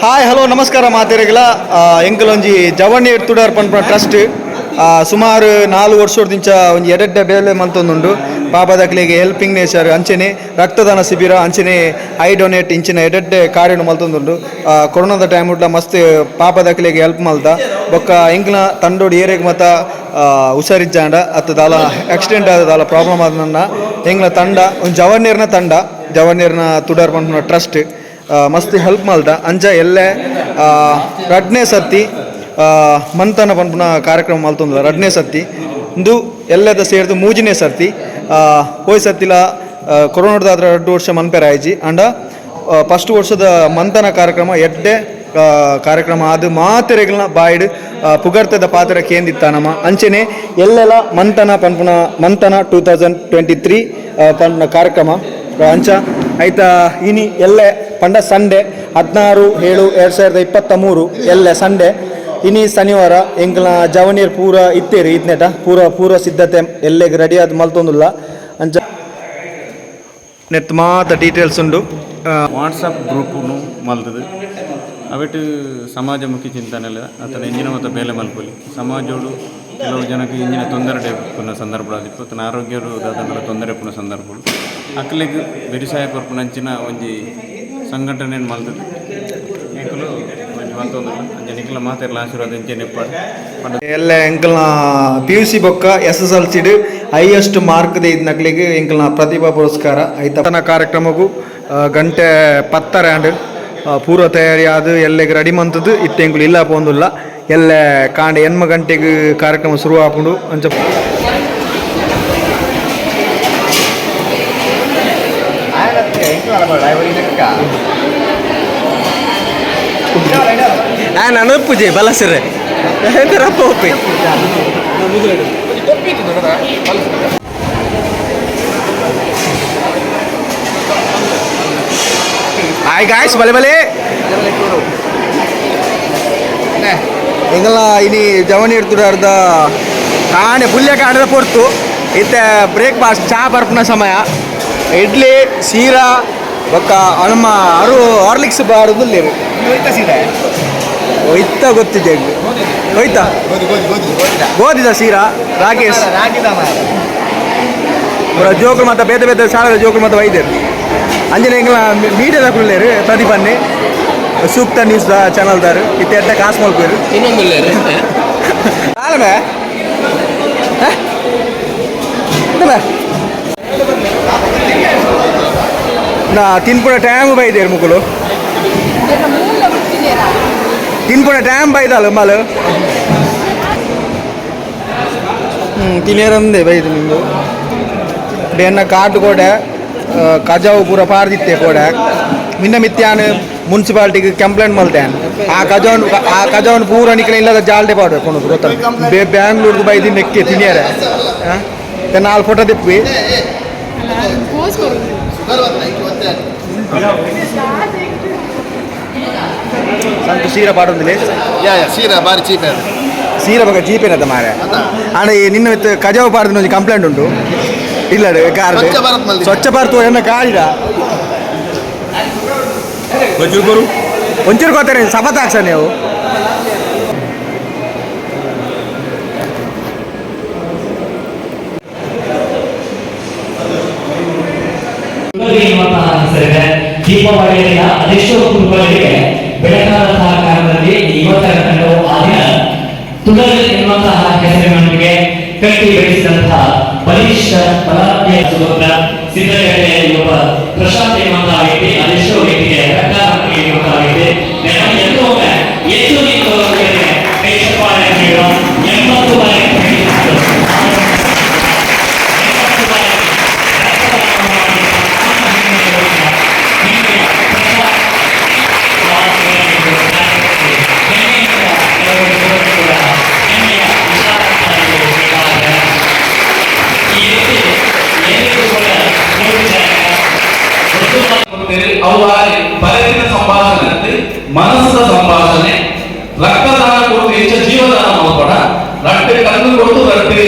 Hi hello ನಮಸ್ಕಾರ ಮಾತೆರೆಗ್ಲ. ಎಂಕಲೊಂಜಿ ಜವಣಿ ತುಡರ್ ಪನ್ಪುನ ಟ್ರಸ್ಟ್ ಸುಮಾರು 4 ವರ್ಷದಿಂಚ ಒಂಜಿ ಎಡೆಡ್ಡೆ ಬೇಲೆ ಮಲ್ತೊಂದುಂಡು. ಪಾಪದಕ್ಲೆಗ್ ಹೆಲ್ಪಿಂಗ್ ನೇಚರ್ ಅಂಚೆನೆ ರಕ್ತದಾನ ಶಿಬಿರ ಅಂಚೆನೆ I donate ಇಂಚಿನ ಎಡೆಡ್ಡೆ ಕಾರ್ಯನು ಮಲ್ತೊಂದುಂಡು. ಕೊರೋನಾದ ಟೈಮ್ ಉಡ್ಲ ಮಸ್ತ್ ಪಾಪದಕ್ಲೆಗ್ ಹೆಲ್ಪ್ ಮಲ್ತ. ಬೊಕ್ಕ ಎಂಕ್ಲ ತಂಡೋಡು ಏರೆಗ್ ಮತ ಹುಷಾರಿಜ್ಜಾಂಡ ಅತ್ತ ದಾಲ ಆಕ್ಸಿಡೆಂಟ್ ಆದ ದಾಲ ಪ್ರಾಬ್ಲಮ್ ಆದ ಎಂಕ್ಲ ತಂಡ ಒಂಜಿ ಜವಣ್ಯರ್ನ ತಂಡ ಜವಣ್ಯರ್ನ ತುಡರ್ ಪನ್ಪುನ ಟ್ರಸ್ಟ್ ಮಸ್ತ್ ಹೆಲ್ಪ್ ಮಲ್ತ. ಅಂಚ ಎಲ್ಲೆ ರಡ್ನೇ ಸರ್ತಿ ಮಂಥನ ಪನ್ಪುನ ಕಾರ್ಯಕ್ರಮ ಮಲ್ತೊಂದುಲ್ಲ. ರಡ್ನೇ ಸರ್ತಿ ಇಂದು ಎಲ್ಲದ ಸೇರ್ದು ಮೂಜಿನೇ ಸರ್ತಿ. ಪೋಯ್ ಸರ್ತಿಲ ಕೊರೋನಾದಾದ್ರ 2 ವರ್ಷ ಮನ್ಪೆರ ಆಯ್ಜಿ. ಅಂಡ ಫಸ್ಟ್ ವರ್ಷದ ಮಂಥನ ಕಾರ್ಯಕ್ರಮ ಎಡ್ಡೆ ಕಾರ್ಯಕ್ರಮ ಅದು ಮಾತೆರೆಗ್ಲ ಬಾಯ್ಡ್ ಪುಗರ್ತದ ಪಾತ್ರ ಕೇಂದಿತ್ತ ನಮ್ಮ. ಅಂಚೆನೆ ಎಲ್ಲೆಲ್ಲ ಮಂಥನ ಪನ್ಪುನ ಮಂಥನ 2023 ಪನ್ಪುನ ಕಾರ್ಯಕ್ರಮ ಅಂಚ ಆಯ್ತಾ. ಇನಿ ಎಲ್ಲೆ ಪಂಡ ಸಂಡೆ 16/7/2023 ಎಲ್ಲೆ ಸಂಡೆ. ಇನಿ ಶನಿವಾರ ಎಂಕ್ಲ ಜವನೀರ್ ಪೂರ ಇತ್ತೇರಿ ಇತ್ನೇಟ ಪೂರ ಪೂರ್ವ ಸಿದ್ಧತೆ ಎಲ್ಲೆಗ್ ರೆಡಿ ಆದ್ ಮಲ್ತೊಂದುಲ್ಲ. ಅಂಚ ನೆತ್ ಮಾತ ಡೀಟೇಲ್ಸ್ ಉಂಡು. ವಾಟ್ಸಪ್ ಗ್ರೂಪುನು ಮಲ್ತದು ಅವೆಟ್ ಸಮಾಜಮುಖಿ ಚಿಂತನೆಲ ಅತನ ಇಂಜಿನ ಮತ ಬೇಲೆ ಮಲ್ಪೊಲಿ. ಸಮಾಜೋಡು ಕೆಲವು ಜನಕ್ಕೆ ಇಂಜಿನ ತೊಂದರೆ ಇಪ್ಪುನ ಸಂದರ್ಭ ಆದಿಪ್ಪು, ತನ್ನ ಆರೋಗ್ಯಡು ದಾದಂಡಲ ತೊಂದರೆ ಇಪ್ಪುನ ಸಂದರ್ಭಗಳು ಅಕ್ಲೆಗ್ ಬೆರಿಸಾಯ ಕೊರ್ಪುನಂಚಿನ ಒಂಜಿ ಸಂಘಟನೆ ಮಲ್ತದು ಎಂಕುಲು ಒಂಜಿ ಮಲ್ತೊಂದುಲ್ಲ. ಅಂಚ ನಿಕ್ಲ ಮಾತೆರ್ಲ ಆಶೀರ್ವಾದ ಇಂಚೆನೆ ಇಪ್ಪಡ್ ಪಂಡ. ಎಲ್ಲ ಎಂಕಲ್ನ ಪಿಯುಸಿ ಬೊಕ್ಕ S S L said highest mark ಇದ್ನಕ್ಲೆಗ್ ಎಂಕಲ್ನ ಪ್ರತಿಭಾ ಪುರಸ್ಕಾರ. ಐತನ ಕಾರ್ಯಕ್ರಮಗೂ ಗಂಟೆ 10 ಆಂಡ್. ಪೂರ್ವ ತಯಾರಿ ಆದ್ ಎಲ್ಲೆಗ್ ರೆಡಿ ಮಂತದ್ದು ಇತ್ತೆ ಎಂಕುಲು ಇಲ್ಲ ಪೋಂದುಲ್ಲ. ಎಲ್ಲೆ ಕಾಂಡೆ 8 ಗಂಟೆಗೆ ಕಾರ್ಯಕ್ರಮ ಶುರು ಆಪುಂಡು. ಅಂಚ ನಾನು ಪೂಜೆ ಬಲಸರೆ ಒಪ್ಪಿ. ಹಾಯ್ ಗಾಯ್ಸ್, ಬಲೆ ಬಲೆ. ಎಂಗಲ ಇನಿ ಜವನಿ ಇರ್ತದ ಕಾಣೆ ಪುಲ್ಯ ಕಾಣದ ಪೊರ್ತು. ಇತ್ತೆ ಬ್ರೇಕ್ಫಾಸ್ಟ್ ಚಾ ಬರ್ಪುನ ಸಮಯ. ಇಡ್ಲಿ ಸೀರಾ ಬೊಕ್ಕ ನಮ್ಮ ಅರು ಹಾರ್ಲಿಕ್ಸ್ ಬಾರದು. ಹೋಯ್ತಾ ಗೊತ್ತಿದೆ, ಹೋಯ್ತಾ ಗೋಧಿದ ಸೀರಾ ರಾಕೇಶ್ ಪೂರ ಜೋಕುಲು ಮತ್ತೆ ಬೇತೆ ಬೇತೆ ಶಾಲೆದ ಜೋಕುಲು ಮತ್ತೆ ವೈದ್ಯರು. ಅಂಜನೆ ಎಂಕಲ್ನ ಮೀಡಿಯಾದ ಕುಲ್ಲೇರು ಪ್ರತಿಪನ್ನೆ ಸೂಕ್ತ ನ್ಯೂಸ್ ಚಾನಲ್ ದಾರು. ಇತ್ತೆ ಎಡ್ಡೆ ಕಾಸು ಮಲ್ಪೇರು. ಇನ್ನೊಂದು. ಆಲಮೆ ನಾ ತಿನ್ಪುನ ಟೈಮ್ ಬೈದೇರು ಮುಕುಲು. ತಿನ್ಪುನ ಟೈಮ್ ಬೈದಾಲು ಮಲು ತಿನೇರಂದೆ ಬೈದು ನಿಂದು ಬೇನ ಕಾಟು ಕೋಡೆ ಕಜಾವು ಪೂರ ಪಾರ್ದಿತ್ತೆ ಕೋಡೆ. ಮಿನ್ನ ಮಿತ್ಯಾನ್ ಮುನ್ಸಿಪಾಲ್ಟಿಗೆ ಕಂಪ್ಲೇಂಟ್ ಮಲ್ತೇನೆ. ಆ ಕಜಾವನ್ ಪೂರ ನಿಕ್ಲೆ ಇಲ್ಲದ ಜಾಲ್ಡೆ ಪಾಡು ಕೊಂಡು ಗೊತ್ತ. ಬ್ಯಾಂಗ್ಳೂರ್ದು ಬೈದಿ ನೆಕ್ಕೆ ತಿನಿಯರೆ ನಾಲ್ ಫೋಟೋ ತಿಪ್ಪಿ. ಸಂತು ಸೀರಾ ಪಾಡೊಂದಿಲ್ಲ. ಯಾ ಯಾ, ಸೀರಾ ಬಾರಿ ಚೀಪ್ ಅದು. ಸೀರೆ ಬಗ ಚೀಪೇನದ ಮಾರೆ. ಆಂಡ ಈ ನಿನ್ನ ಮಿತ್ತು ಕಜಾವು ಪಾಡ್ದಿನ ಒಂಜಿ ಕಂಪ್ಲೇಂಟ್ ಉಂಟು. ಇಲ್ಲ ಕಾರ್. ಸ್ವಚ್ಛ ಭಾರತ್ ಮಲ್ದಿ. ಸ್ವಚ್ಛ ಭಾರತ್ ಎನ್ನ ಕಾರಿದ ಒಂಚೂರು ಗೊತ್ತಾರೆ ಸಪತ್ ಹಾಕ್ಸ ನೀವು. ಎನ್ನುವಂತಹ ಹೆಸರಿದೆ. ದೀಪಾವಳಿಯ ದಿನ ಅದೆಷ್ಟೋ ಕುಟುಂಬಗಳಿಗೆ ಬೆಳಕಾದಂತಹ ಕಾರಣದಲ್ಲಿ ಈ ಯುವಕರ ತಂಡವು ಆ ದಿನ ತುಡರ್ ಎನ್ನುವಂತಹ ಹೆಸರಿನೊಂದಿಗೆ ಕಟ್ಟಿ ಬೆಳೆಸಿದಂತಹ ಬಲಿಷ್ಠ ಬಲಾಢ್ಯ ಸುಭದ್ರ ಸಿದ್ಧಗಂಗೆಯ ಯುವ ಪ್ರಶಾಂತ್ ಎನ್ನುವಂತಹ ವ್ಯಕ್ತಿ ಅದೆಷ್ಟೋ ವ್ಯಕ್ತಿಗೆ ರಕ್ತದಾನ ನೀಡುವಂತಹ ವ್ಯಕ್ತಿ. ನೆನಪು ಎಲ್ಲೋ ಒಮ್ಮೆ ಎದ್ದು ನಿಂತು ಅವರಿಗೆ ಕೈ ಚಪ್ಪಾಳೆ ನೀಡುವ. 80 ಬಾರಿ, 80 ಬಾರಿ ರಕ್ತದಾನ ಮಾಡಿ ನಮ್ಮ ಹೆಮ್ಮೆಯ ಪ್ರಶಾಂತ್ ಹೆಮ್ಮೆಯಿಂದ ಕೆಲವರು ಕೂಡ ಹೆಮ್ಮೆಯ ವಿಚಾರ ಅಂತ ಇದು ಹೇಳ್ತಾರೆ. ಈ ರೀತಿ ಎಲ್ಲರಿಗೂ ಕೂಡ ನೋಡಿದಾಗ ಒಂದು ಅವು ಬರೆದಿನ ಸಂಭಾಷಣೆ ಅಂತೆ, ಮನಸ್ಸಿನ ಸಂಭಾಷಣೆ. ರಕ್ತದಾನ ಕೊಟ್ಟು ಹೆಚ್ಚ ಜೀವದಾನ ಮಲ್ಪಡ. ರಟ್ಟೆ ಕಣ್ಣು ಕೊಟ್ಟು ರಟ್ಟೆ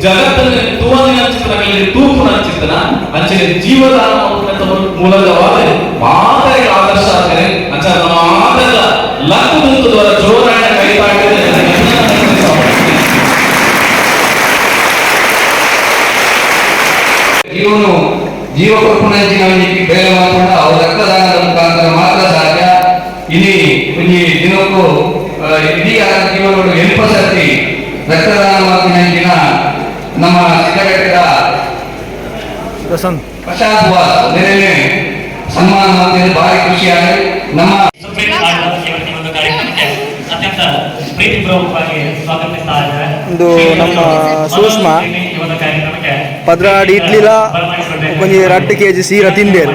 ಜಗತ್ತನ್ನು ತೂವನಿನ ಚಿತ್ರಗಳಲ್ಲಿ ತೂಪುನ ಚಿತ್ರಣ ಅಂಚನೆ ಜೀವದಾನ ಮಲ್ಪುನಂತ ಮೂಲಕವಾದ ಮಾತೆಗೆ ಆದರ್ಶ ಆಗ್ತಾರೆ. ಅಂಚ ಮಾತೆಲ್ಲ ಲಕ್ಕುದುಂತುದವರ ಜೋರಾಯ ಕೈತಾಟದ ಇವನು ಜೀವ ಕೊರ್ಪುನಂಚಿನ ಒಂಜಿ ಬೇಲೆ ಮಾತ್ರ ಅವು ರಕ್ತದಾನದ ಮುಖಾಂತರ ಮಾತ್ರ ಸಾಧ್ಯ. ಇನಿ ಒಂಜಿ ದಿನಕ್ಕೂ ಇಡೀ ಜೀವನಗಳು ಎಲ್ಪ ಸರ್ತಿ ರಕ್ತದಾನ ಮಾಡ್ತಿನ ನಮ್ಮ ಸಿದ್ಧಘಟ್ಟದ ಪ್ರಶಾಂತ್ ಪ್ರಶಾಂತ್ ವಾಸ್ ನೆರೆನೆ ಸನ್ಮಾನ ಮಾಡ್ತಿದ್ದು ಭಾರಿ ಖುಷಿಯಾಗಿದೆ. ನಮ್ಮ ಸುಪ್ರೀಂ ಒಂದು ಕಾರ್ಯಕ್ರಮಕ್ಕೆ ಅತ್ಯಂತ ಪ್ರೀತಿಪೂರ್ವಕವಾಗಿ ಸ್ವಾಗತಿಸ್ತಾ ಇದ್ದಾರೆ. ಒಂದು ನಮ್ಮ ಸೂಷ್ಮ ಈ ಒಂದು ಕಾರ್ಯಕ್ರಮಕ್ಕೆ ಪದ್ರಾಡ್ ಇಡ್ಲಿಲ ಒಂಜಿ ರಡ್ಡ್ ಕೆಜಿ ಸೀರ ತಿಂದೇರು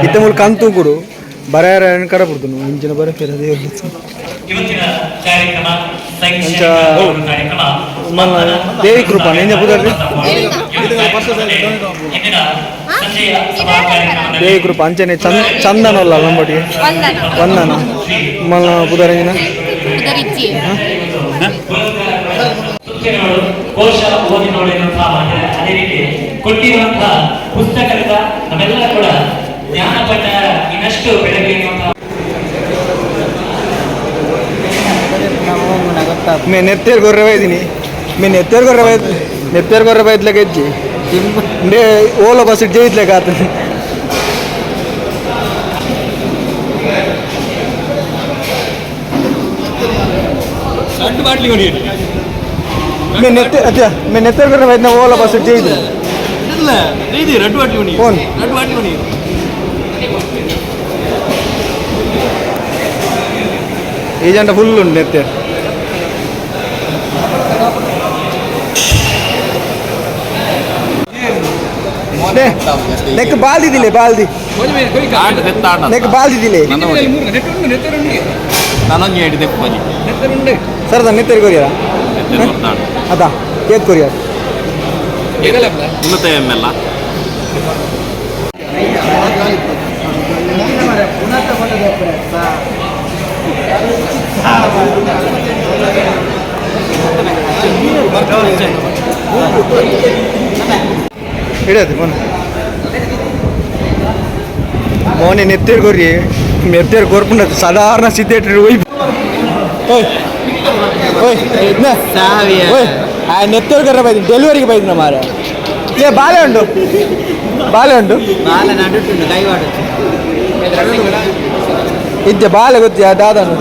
ಇತ್ತ ಮೂಲ ಕಂತು ಕುಡು ಬರಾರ ಕಡಪುಡ್ತು ಇಂಚಿನ ಬರ ಅದೇ ಇವತ್ತಿನ ಕಾರ್ಯಕ್ರಮ ಅಂಚ ಶೈಕ್ಷಣಿಕ ಒಂದು ಕಾರ್ಯಕ್ರಮ ಮಲ್ಲ ದೇವಿ ಕೃಪಾ ನಿಂದ ಪುದರ್ರಿ ಇಂದಿನ ಸಂಜೆಯ ಸಭಾ ಕಾರ್ಯಕ್ರಮದಲ್ಲಿ ದೇವಿ ಕೃಪಾ ಅಂಚನೆ ಚಂದ ಚಂದನಲ್ಲ ನಂಬಟಿಗೆ ವಂದನ ವಂದನ ಮಲ್ಲ ಪುದರಂಜಿನ ಉದರಿಜ್ಜಿ ಸೂಚನೆಗಳು ಕೋಶ ಓದಿ ನೋಡಿರುವಂತಹ ಮಾಹಿತಿ, ಅದೇ ರೀತಿ ಕೊಟ್ಟಿರುವಂತಹ ಪುಸ್ತಕದಿಂದ ನಮ್ಮೆಲ್ಲ ಕೂಡ ಜ್ಞಾನ ಭಂಡಾರ ಇನ್ನಷ್ಟು ಬೆಳಗ್ಗೆ ಎನ್ನುವಂತಹ ಮೇ ನೆತ್ತೇರ್ ಗೊರ್ರವ ಇದ್ದೀನಿ ಮೇ ನೆತ್ತೇರ್ ಗೊರ್ರವ ನೆತ್ತೇರ್ ಗೊರ್ರವ ಇದ್ಲಕ್ಕೆ ಹೆಜ್ಜಿ ಇಂಡೆ ಓಲೋ ಬಸ್ ಜೈತ್ಲೆಕ್ ಆತ. ಮೇ ನೆತ್ತೆ ಅತ್ಯ ಮೇ ನೆತ್ತೇರ್ ಗೊರ್ರವ ಇದ್ನ ಓಲೋ ಬಸ್ ಜೈದು ಫೋನ್ ಈ ಜಂಟ ಫುಲ್ ಉಂಟು ನೆತ್ತೇರ್. ನೆಕ್ ಬಾಲ್ದಿದ್ದಿಲ್ಲ ಬಾಲ್ದಿ ನೆಕ್ ಬಾಲ್ದಿದ್ದಿಲ್ಲ. ನಾನೊಂದು ಹಿಡಿದೆ ಸರ್ ನೆತ್ತೇರ್ ಕೊರಿಯರ ಅದಾ ಏತ್ ಕೊರಿಯರ್ ಉನ್ನತ ಎಮ್ ಎಲ್ಲ. ಹಿಡಿಯೋದು ಮೊನ್ನೆ ಮೋನೆ ನೆತ್ತೇರ್ ಕೊರಿ ನೆತ್ತೇರ್ ಕೊರ್ಪುಂಡ ಸಾಧಾರಣ ಸಿದ್ದೇಟ್ರಿ ಓಯ್ ಓಯ್ ಓಯ್ ಓಯ್ ಆ ನೆತ್ತೇರ್ ಕೊರ್ರ ಬೈದಿ ಡೆಲಿವರಿಗೆ ಬೈದಿನ ಮಾರ ಏ ಬಾಳೆ ಉಂಡು ಬಾಳೆ ಉಂಡು ಇದ್ದೆ ಬಾಳೆ ಗೊತ್ತಿ ದಾದನು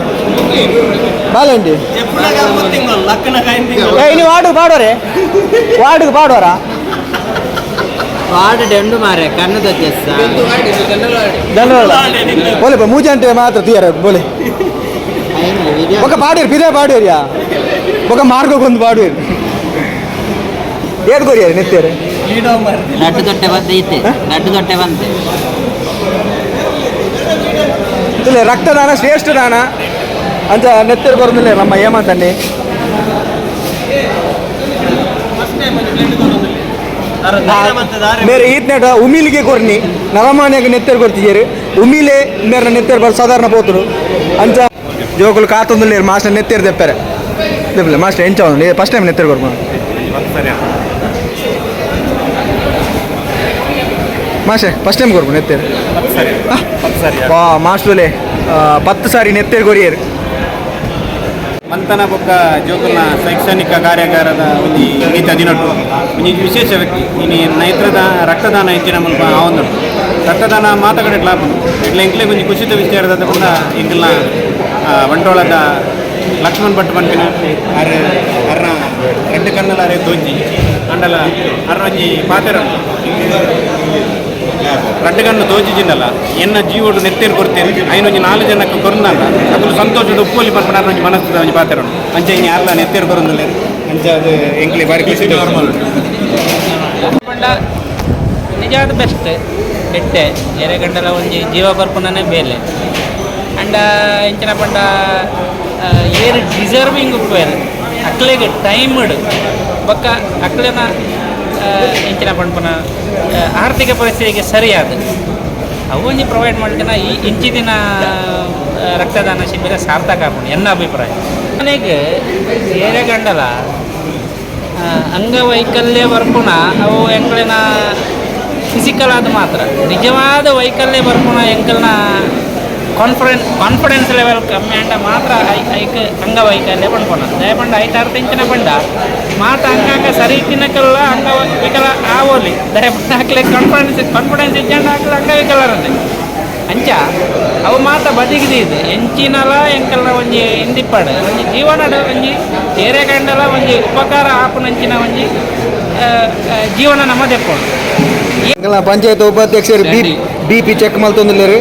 ಬಾಳೆ ಉಂಡಿ ಏ ನೀವು ವಾರ್ಡ್ ಪಾಡೋರೆ ವಾರ್ಡ್ಗೆ ಪಾಡೋರಾ ವಾರ್ಡ್ ಡೆಂಡು ಮಾರೆ ಕಣ್ಣು ದಜ್ಜಸ್ಸ ಜನರಲ್ಲ ಬೋಲೆ ಬಾ ಮೂಜಂಟೆ ಮಾತ್ರ తీಯರ ಬೋಲೆ ఒక పాడేరు పిదే పాడేరియా ఒక మార్గకొంದು పాడేరు ఏడు కొరియారు నెత్తేరు ಲಡ್ಡು ತೊಟ್ಟೆ ಬಂತೆ ಇತ್ತೆ ಲಡ್ಡು ತೊಟ್ಟೆ ಬಂತೆ. ಇಲ್ಲ ರಕ್ತದಾನ ಶ್ರೇಷ್ಠ ದಾನ ಅಂತ ನೆತ್ತೇರು ಬರೋದಿಲ್ಲ ನಮ್ಮ ಏಮಂತನ್ನಿ ಮೇರೆ ಈತ್ನೇಟ ಉಮಿಲಿಗೆ ಕೊರ್ನಿ ನರಮಾನ್ಯಾಗ ನೆತ್ತೇರು ಕೊರ್ತಿದ್ದೀರಿ ಉಮಿಲೆ ಮೇರೆ ನೆತ್ತೇರು ಬರ್ ಸಾಧಾರಣ ಪೋತರು ಅಂಚ ಜೋಕುಲು ಕಾತೊಂದುಲ್ಲೇರು ಮಾಸ್ಟರ್ ನೆತ್ತೇರು ದೆಪ್ಪರೆ ದೆಪ್ಪಲೆ ಮಾಸ್ಟರ್ ಎಂಚ ಫಸ್ಟ್ ಟೈಮ್ ನೆತ್ತೇರು ಕೊರ್ಪ master first time ಕೊರ್ಪು ನೆತ್ತೇರು ವಾ ಮಾಸ್ಟರ್ಲೆ 10 ಸಾರಿ ನೆತ್ತೇರು ಕೊರಿಯರು. ಮಂತನ ಬೊಕ್ಕ ಜೋಕುಲ್ನ ಶೈಕ್ಷಣಿಕ ಕಾರ್ಯಾಗಾರದ ಒಂಜಿ ನೀತ ದಿನೊಟ್ಟು ಒಂಜಿ ವಿಶೇಷ ವ್ಯಕ್ತಿ ಇನಿ ನೈತ್ರದ ರಕ್ತದಾನ ಹೆಚ್ಚಿನ ಮುಲ್ಪ ಆವೊಂದುಂಡು. ರಕ್ತದಾನ ಮಾತಕಡೆ ಲಾಪುಂಡು ಇಟ್ಲೆ ಎಂಕ್ಲೆ ಒಂಜಿ ಖುಷಿತ ವಿಚಾರದ ಕೂಡ ಎಂಕಲ್ನ ಬಂಟ್ವಾಳದ ಲಕ್ಷ್ಮಣ್ ಭಟ್ ಪನ್ಪಿನ ಅರ್ ಅರ್ನ ರಡ್ಡು ಕಣ್ಣಲ ಅರೆ ತೋಜಿ ಅಂಡಲ ಅರ್ನ ಒಂಜಿ ಪಾತೆರ ರಡ್ಡು ಕಣ್ಣು ತೋಜಿಜಿಂಡಲ್ಲ ಎನ್ನ ಜೀವಡು ನೆತ್ತೇರು ಕೊಡ್ತೇನೆ ಐನೊಂಜಿ 4 ಜನಕ್ಕೆ ಕೊರಂದಲ್ಲ ಅಕುಲು ಸಂತೋಷದ ಉಪ್ಪೊಲಿ ಪನ್ಪುನ ಒಂಜಿ ಮನಸ್ಸದ ಒಂಜಿ ಪಾತೆರ ಅಂಚ ಇನ್ನು ಯಾರ್ಲ ನೆತ್ತೇರು ಕೊರಂದಿಲ್ಲ ಅಂಚ ಅದು ಎಂಕ್ಲೆ ಬಾರಿ ಖುಷಿ. ಪಂಡ ನಿಜವಾದ ಬೆಸ್ಟ್ ಎಡ್ಡೆ ಎರೆ ಗಂಡಲ ಒಂಜಿ ಜೀವ ಬರ್ಪುನನೇ ಬೇಲೆ ಅಂಡ ಎಂಚಿನ ಪಂಡ ಏರ್ ಡಿಸರ್ವಿಂಗ್ ಉಪ್ಪೇರು ಅಕ್ಲೆಗ್ ಟೈಮ್ಡ್ ಬೊಕ್ಕ ಅಕ್ಲೆನ ಎಂಚಿನ ಪನ್ಪುನ ಆರ್ಥಿಕ ಪರಿಸ್ಥಿತಿಗೆ ಸರಿಯಾದ ಅವು ಒಂಜಿ ಪ್ರೊವೈಡ್ ಮಾಡ್ತಿನ ಈ ಇಂಚಿ ದಿನ ರಕ್ತದಾನ ಶಿಬಿರ ಸಾರ್ಥಕ ಆಪುಂಡು ಎನ್ನ ಅಭಿಪ್ರಾಯ. ಮನೆಗೆ ಏರೆ ಗಂಡಲ ಅಂಗವೈಕಲ್ಯ ಬರ್ಪುನ ಅವು ಎಂಕ್ಲೆನ ಫಿಸಿಕಲ್ ಆದ ಮಾತ್ರ ನಿಜವಾದ ವೈಕಲ್ಯ ಬರ್ಪುನ ಎಂಕಲ್ನ Confidence level ಕಮ್ಮಿ ಅಂಡ ಮಾತ್ರ ಐಕ್ ಅಂಗವೈಕಲ್ಯ ಪಣ್ಪೋಣ ದಯಪಂಡ ಐತಾರು ತಿಂಚಿನ ಪಂಡ ಮಾತ ಅಂಗಾಂಗ ಸರಿ ತಿನ್ನಕಲ್ಲ ಅಂಗವಿಕಲ ಆವೋಲಿ ದಯಪಂಡ ಹಾಕ್ಲೆ ಕಾನ್ಫಿಡೆನ್ಸ್ ಇಜ್ಜಂಡ ಹಾಕ್ಲೆ ಅಂಗವಿಕಲರಂದೆ ಅಂಚ ಅವು ಮಾತ ಬದಿಗಿದೀದು ಎಂಚಿನಲ ಎಂಕಲ್ನ ಒಂಜಿ ಇಂದಿಪ್ಪಾಡು ಒಂಜಿ ಜೀವನಡು ಒಂಜಿ ಏರೆ ಕಂಡಲ ಒಂಜಿ ಉಪಕಾರ ಆಪುನಂಚಿನ ಒಂಜಿ ಜೀವನ ನಮ್ಮ ದೆಪ್ಪೋಡು. ಪಂಚಾಯತ್ ಉಪಾಧ್ಯಕ್ಷರು B P check ಮಲ್ತೊಂದುಲ್ಲೆರ್.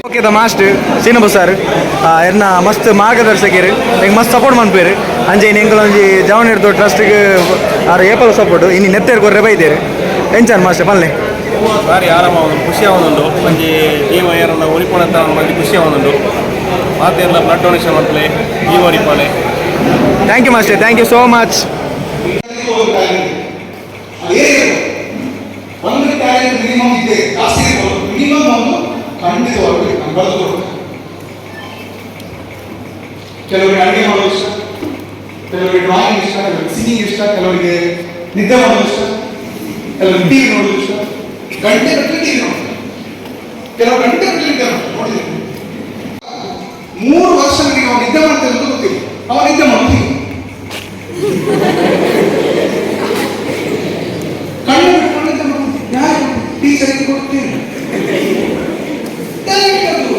Okay the master Seenappa sir ಎನ್ನ ಮಸ್ತ್ ಮಾರ್ಗದರ್ಶಕರು ಎಂಕ್ ಮಸ್ತ್ ಸಪೋರ್ಟ್ ಮನ್ಪೇರು ಅಂಚೆ ಇನ್ನು ಎಂಕಲ ಒಂಜಿ ಜವನ್ ಹಿಡ್ದು ಟ್ರಸ್ಟ್ಗೆ ಆರು ಏಪಲ್ ಸಪೋರ್ಟ್ ಇನ್ನು ನೆತ್ತೇರು ಕೊರ್ರೆ ಬೈದೇರು ಎಂಚಾನ್ ಮಾಸ್ಟರ್ ಪಲ್ಲೆ ಭಾರಿ ಆರಾಮ ಖುಷಿ ಆವೊಂದುಂಡು ಒಂಜಿ ಜೀವ ಏರನ್ನ ಒರಿಪೊಣಂತ ಒಂಜಿ ಖುಷಿ ಆವೊಂದುಂಡು ಮಾತೆರ್ಲ ಬ್ಲಡ್ ಡೊನೇಷನ್ ಮಲ್ಪಲೆ ಜೀವ ಒರಿಪಾಲೆ. Thank you master, thank you so much. ಒಂದು ಟ್ಯಾಲೆಂಟ್ ಮಿನಿಮಮ್ ಇದೆ, ಜಾಸ್ತಿ ಇರ್ಬೋದು, ಮಿನಿಮಮ್ ಒಂದು ಖಂಡಿತವಾಗ್ಲೂ ನಾನು ಬರೆದು ಕೊಡ್ತೇನೆ. ಕೆಲವರಿಗೆ ಅಡುಗೆ ಮಾಡೋದು ಇಷ್ಟ, ಕೆಲವರಿಗೆ ಡ್ರಾಯಿಂಗ್ ಇಷ್ಟ, ಕೆಲವರಿಗೆ ಸಿಂಗಿಂಗ್ ಇಷ್ಟ, ಕೆಲವರಿಗೆ ನಿದ್ದೆ ಮಾಡೋದು ಇಷ್ಟ, ಕೆಲವರಿಗೆ ಟಿವಿ ನೋಡೋದು ಇಷ್ಟ. ಗಂಟೆ ಗಟ್ಟಲೆ ಟಿವಿ ನೋಡ್ತಾರೆ, ಕೆಲವು ಗಂಟೆ ಗಟ್ಟಲೆ ನಿದ್ದೆ ಮಾಡ್ತಾರೆ. ನೋಡಿದ್ದೀನಿ, 3 ವರ್ಷ ನನಗೆ ಅವನು ನಿದ್ದೆ ಮಾಡ್ತಾನೆ ಅಂತ ಗೊತ್ತಿಲ್ಲ, ಅವ ನಿದ್ದೆ ಮಾಡೋದು ಹೀಗೆ. ಕಣ್ಣು ಬಿಟ್ಕೊಂಡು ನಿದ್ದೆ ಮಾಡೋದು. ಯಾರು ಟೀಚರಿಗೆ ಕೊಡ್ತೀನಿ ಟ್ಯಾಲೆಂಟ್ ಅದು,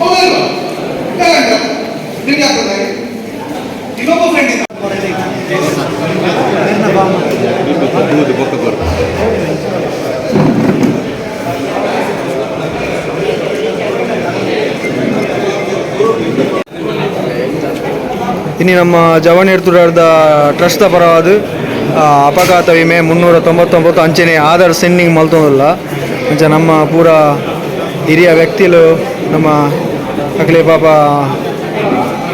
ಹೌದಲ್ವಾ? ಟ್ಯಾಲೆಂಟ್ ಅದು ನಿಮಗೆ ಆಗ್ತದೆ. ಇನ್ನೊಬ್ಬ ಫ್ರೆಂಡ್ ಇದ್ದ ಇನ್ನು ನಮ್ಮ ಜವನೀರ್ ತುಡಾರ್ದ ಟ್ರಸ್ಟ್ದ ಪರವಾದ ಅಪಘಾತ ವಿಮೆ 399 ಅಂಚನೆ ಆಧಾರ್ ಸೆಂಡಿಂಗ್ ಮಲ್ತೊಂದುಲ್ಲ. ಅಂಚ ನಮ್ಮ ಪೂರ ಹಿರಿಯ ವ್ಯಕ್ತಿಲು ನಮ್ಮ ಅಕ್ಲೆ ಪಾಪ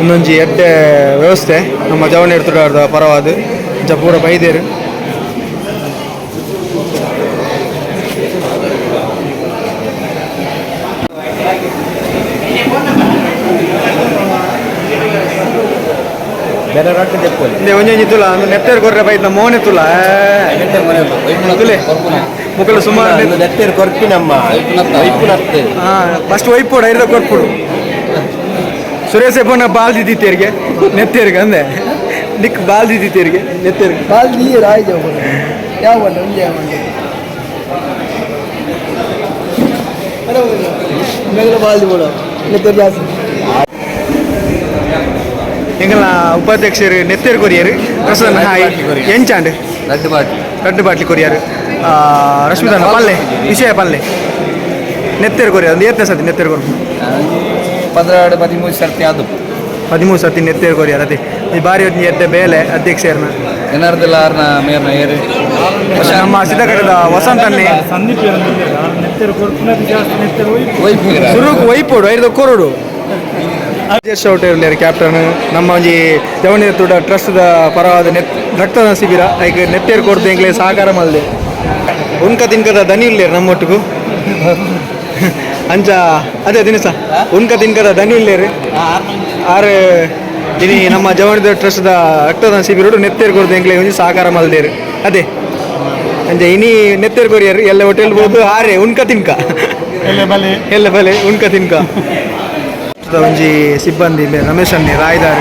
ಒಂದೊಂಜಿ ಎಡ್ಡೆ ವ್ಯವಸ್ಥೆ ನಮ್ಮ ಜವನೀರ್ ತುಡಾರ್ದ ಪರವಾದ ಅಂಚ ಪೂರ ಬೈದೇರು. ಒಂಜೊಂಜಿ ತುಲ ನೆತ್ತೇರು ಕೊರ್ರೆ ಬೈದ ಮೋನೆ ತುಲ ತುಲೆ ಮುಕ್ಕಲು ಸುಮಾರು ನೆತ್ತೇರು ಕೊರ್ಪಿನಮ್ಮ ಫಸ್ಟ್ ಒಯ್ಪೋಡು ಐದ ಕೊರ್ಪುಡು ಸುರೇಶ್ ಪೋನ ಬಾಲ್ ದಿತ್ತೇರಿಗೆ ನೆತ್ತೇರಿಗೆ ಅಂದೆ ನಿಕ್ ಬಾಲ್ ದಿತ್ತೇರಿಗೆ ನೆತ್ತೇರಿಗೆ ಬಾಲ್ ನೀರು ಆಯ್ತು ಯಾವ ಬಣ್ಣ ಒಂದೇ ಬಣ್ಣ ಬಾಲ್ ಬೋಡು ನೆತ್ತೇರು ಜಾಸ್ತಿ. ಎಂಗಲ ಉಪಾಧ್ಯಕ್ಷರು ನೆತ್ತೇರು ಕೊರಿಯರು ಪ್ರಸನ್ನ ಹಾಯ್ ಎಂಚಾಂಡ್ ರಡ್ಡು ಬಾಟ್ಲಿ ರಡ್ಡು ಬಾಟ್ಲಿ ಕೊರಿಯರು ರಶ್ಮಿತಾನ ಪಲ್ಲೆ ವಿಷಯ ಪಲ್ಲೆ ನೆತ್ತೇರು ಕೊರಿಯರ್ ಒಂದು ಏತ್ನೇ ಸತಿ ನೆತ್ತೇರು ಕೊರ್ಪು 12 13 ಸರ್ತಿ ಅದು 13 ಸರ್ತಿ ನೆತ್ತೇರು ಕೊರಿಯರ್ ಅದೇ ಈ ಬಾರಿ ಒಂಜಿ ಎಡ್ಡೆ ಬೇಲೆ ಅಧ್ಯಕ್ಷರನ್ನ ಏನಾರ್ದೆಲ್ಲ ಆರ್ನ ಮೇರ್ನ ಏರು ನಮ್ಮ ಸಿದ್ಧಗಡದ ವಸಂತನ್ನೇ ಸುರುಕು ಒಯ್ಪೋಡು ಐದು ಕೊರಡು ರಾಜೇಶ್ ಔಟ್ ಇರಲಿ ಕ್ಯಾಪ್ಟನ್ ನಮ್ಮ ಒಂಜಿ ಜವನಿ ತುಡ ಟ್ರಸ್ಟ್ದ ಪರವಾದ ನೆತ್ ರಕ್ತದಾನ ಶಿಬಿರ ಐಕ್ ನೆತ್ತೇರು ಕೊಡ್ದು ಎಂಕ್ಲೆ ಸಹಕಾರ ಮಲ್ದೆ ಉನ್ಕ ತಿನ್ಕದ ದನಿ ಇಲ್ಲೇರು ನಮ್ಮೊಟ್ಟಿಗೂ ಅಂಚ ಅದೇ ದಿನಸ ಉನ್ಕ ತಿನ್ಕದ ದನಿ ಇಲ್ಲೇರು ಆರು ಇನಿ ನಮ್ಮ ಜವನಿದ ಟ್ರಸ್ಟ್ದ ರಕ್ತದಾನ ಶಿಬಿರ ನೆತ್ತೇರು ಕೊಡ್ದು ಎಂಕ್ಲೆ ಒಂಜಿ ಸಹಕಾರ ಮಲ್ದೇರು ಅದೇ ಅಂಚ ಇನಿ ನೆತ್ತೇರು ಕೊರಿಯರ್ ಎಲ್ಲ ಹೋಟೆಲ್ ಹೋದು ಆರೆ ಉನ್ಕ ತಿನ್ಕ ಎಲ್ಲ ಬಲೆ ಉನ್ಕ ತಿನ್ಕ ಒಂಜಿ ಸಿಬ್ಬಂದಿ ರಮೇಶ್ ಅನ್ನಿ ರಾಯ್ದಾರ್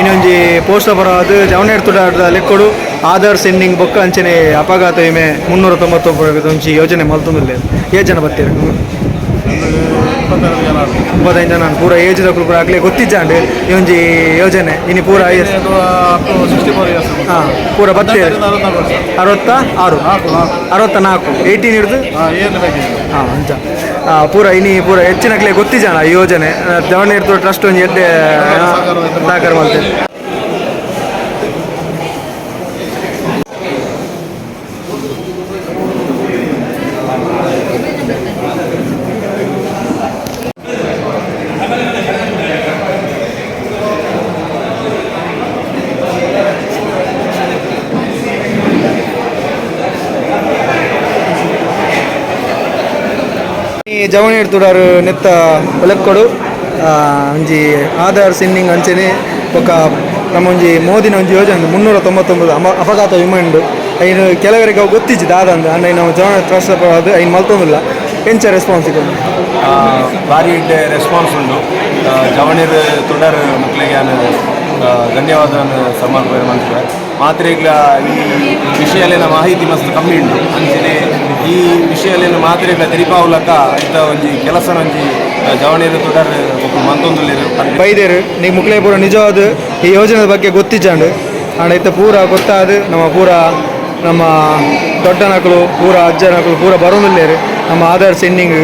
ಇನ್ನೊಂಜಿ ಪೋಸ್ಟ್ ಪರವಾದ ಜವನೇರ್ ತುಡಾರ್ದ ಲೆಕ್ಕೊಡು ಆಧಾರ್ ಸೆಂಡಿಂಗ್ ಬೊಕ್ಕ ಅಂಚನೆ ಅಪಘಾತ ವಿಮೆ 399 ಒಂಜಿ ಯೋಜನೆ ಮಲ್ತೊಂದುಲ್ಲೆ ಏಳು ಜನ ಬತ್ತೀರು 25 ಜನ ಪೂರ ಏಜ್ ದಕುಲು ಪೂರ ಆಗ್ಲೇ ಗೊತ್ತಿಜ್ಜಾಂಡ್ ಈ ಒಂಜಿ ಯೋಜನೆ ಇನಿ ಪೂರ ಹಾಂ ಪೂರ ಬತ್ತೀರು 66 64 18 ಹಿಡಿದು ಹಾಂ ಅಂಚ ಪೂರ ಇನಿ ಪೂರ ಹೆಚ್ಚಿನಕ್ಲೆ ಗೊತ್ತಿಜಾಣ ಈ ಯೋಜನೆ ಜವನೇರ್ ಟ್ರಸ್ಟ್ ಒಂಜಿ ಎಡ್ಡೆ ಸಹಕಾರ ಮಲ್ತೇವೆ. ಈ ಜವನೀರ್ ತುಡಾರು ನೆತ್ತ ಒಲಕ್ಕೊಡು ಒಂಜಿ ಆಧಾರ್ ಸೆಂಡಿಂಗ್ ಅಂಚನೆ ಬೊಕ್ಕ ನಮ್ಮ ಒಂಜಿ ಮೋದಿನ ಒಂಜಿ ಯೋಜನೆ 399 ಅಪಘಾತ ವಿಮೆ ಉಂಡು. ಐನು ಕೆಲವರಿಗೆ ಅವು ಗೊತ್ತಿಜ್ಜಿ ದಾದಂದು ಅಂಡ ನಾವು ಜವನ ಟ್ರಸ್ಟ್ ಅದು ಐನು ಮಲ್ತೊಂದಿಲ್ಲ ಎಂಚ ರೆಸ್ಪಾನ್ಸ್ ಇತ್ತು ಭಾರಿ ರೆಸ್ಪಾನ್ಸ್ ಉಂಟು ಜವಣಿರ್ ತುಡರ್ ಮಕ್ಕಳಿಗೆ ನಾನು ಧನ್ಯವಾದ ಸಮರ್ಪಣೆ ಮಾಡ್ತಾರೆ ಮಾತ್ರೆಗಳ ಈ ವಿಷಯಲ್ಲಿನ ಮಾಹಿತಿ ಮಸ್ತ್ ಕಮ್ಮಿ ಉಂಟು ಅಂಚನೆ ಈ ವಿಷಯಲ್ಲಿನ ಮಾತ್ರೆಗಳ ತೆರಿಪಾವ್ಲಕ ಇಂಥ ಒಂಜಿ ಕೆಲಸನ ಒಂಜಿ ಜವಣಿರ್ ತುಡರ್ ಮಂತೊಂದುಲ್ಲೆರ್ ಬೈದೇರು ನೀವು ಮುಕ್ಲೆ ಪೂರ ನಿಜವಾದ ಈ ಯೋಜನೆ ಬಗ್ಗೆ ಗೊತ್ತಿಜ್ಜಾಂಡು ಆಂಡ ಇತ್ತ ಪೂರ ಗೊತ್ತಾದ ನಮ್ಮ ಪೂರ ನಮ್ಮ ದೊಡ್ಡನಕಲು ಪೂರ ಅಜ್ಜನಕಲು ಪೂರ ಬರೋದಿಲ್ಲೇರು ನಮ್ಮ ಆಧಾರ್ ಸೆಂಡಿಂಗ್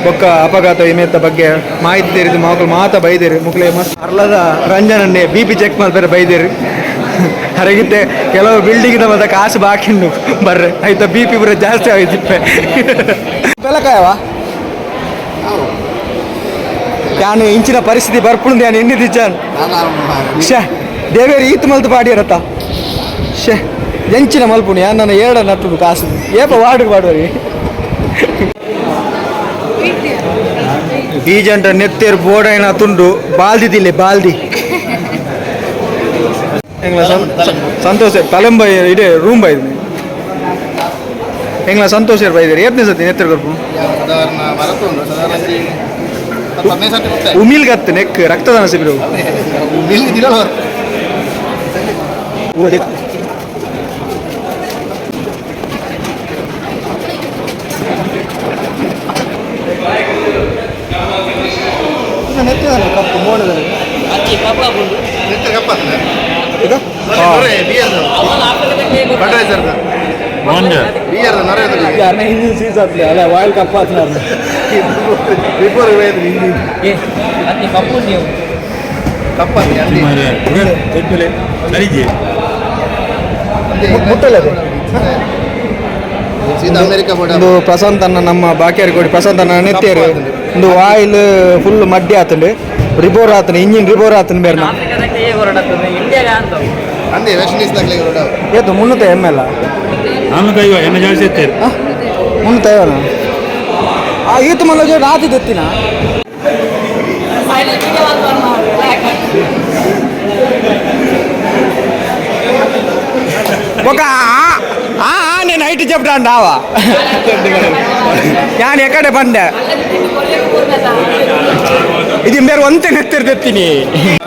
ಬೊಕ್ಕ ಅಪಘಾತ ವಿಮೆತ್ತ ಬಗ್ಗೆ ಮಾಹಿತಿ ತೆರೆದು ಮಕ್ಕಳು ಮಾತ ಬೈದೇರು ಮುಕ್ಲೆ ಮಸ್ತ್ ಅರ್ಲದ ರಂಜನನ್ನೇ B P check ಮಾಡ್ತಾರೆ ಬೈದೇರು ಹರಗಿತ್ತೆ ಕೆಲವು ಬಿಲ್ಡಿಂಗ್ ಮತ್ತೆ ಕಾಸು ಬಾಕಿ ಉಂಡು ಬರ್ರೆ ಆಯ್ತಾ ಬಿ ಪಿ ಪೂರ ಜಾಸ್ತಿ ಆಯ್ತಿಪ್ಪೆ ಬೆಲಕಾಯವಾ ಯಾನು ಇಂಚಿನ ಪರಿಸ್ಥಿತಿ ಬರ್ಪುಂಡು ಯಾನು ಎಣ್ಣೆ ದಿಚ್ಚಾನು ಶೇ ದೇವೇರು ಈತ್ ಮಲ್ತು ಪಾಡಿಯರತ್ತ ಶೇ ಎಂಚಿನ ಮಲ್ಪುಣಿ ಯಾನ್ ನನ್ನ ಏಡ ನಟ್ಟು ಕಾಸು ಏಪ ವಾರ್ಡ್ ಪಾಡುವರಿ ಬೀಜಂಟ ನೆತ್ತೇರು ಬೋಡೈನ ತುಂಡು ಬಾಲ್ದಿ ದಿಲ್ಲೆ ಬಾಲ್ದಿ ಎಂಗ್ಲ ಸಂತೋಷ ತಲೆಂಬ ಇದೇ ರೂಮ್ ಬೈದ್ನಿ ಎಂಗ್ಲ ಸಂತೋಷ ಬೈದಿರಿ ಏತ್ನೇ ಸತಿ ನೆತ್ತೇರು ಕೊರ್ಪು ಸಾಧಾರಣ ಮರತುಂಡು ಸಾಧಾರಣ 15 ಸರ್ತಿ ಗೊತ್ತಾಯ್ತು. ಉಮಿಲ್ ಗತ್ತು ನೆಕ್ ರಕ್ತದಾನ ಶಿಬಿರ ಉಮಿಲ್ ದಿನ ಕಪ್ಪು ಮೋಡದಲ್ಲಿ ಇದು ಒಂದು ಪ್ರಶಾಂತ್ ಅಣ್ಣ ನಮ್ಮ ಬಾಕಿಯಾರಿ ಕೊಡಿ ಪ್ರಶಾಂತ್ ಅಣ್ಣ ನೆತ್ತೇರು ಒಂದು ಆಯಿಲ್ ಫುಲ್ ಮಡ್ಡಿ ಆತಂಡು ರಿಬೋರ್ ಆತನ ಇಂಜಿನ್ ರಿಬೋರ್ ಆತನ ಬೇರೆ ಏತು 300 ml 350 ಆ ಈತು ಮಲ್ಲ ರಾತಿ ದೆತ್ತಿನ ఒక నేను IT చెప్తాను రావా ഞാൻ ಎಕಡೆ ಬಂದೆ ಇದು ಬೇರೆ ಒಂತೆ ನೆತ್ತೇರು ತೆತ್ತೀನಿ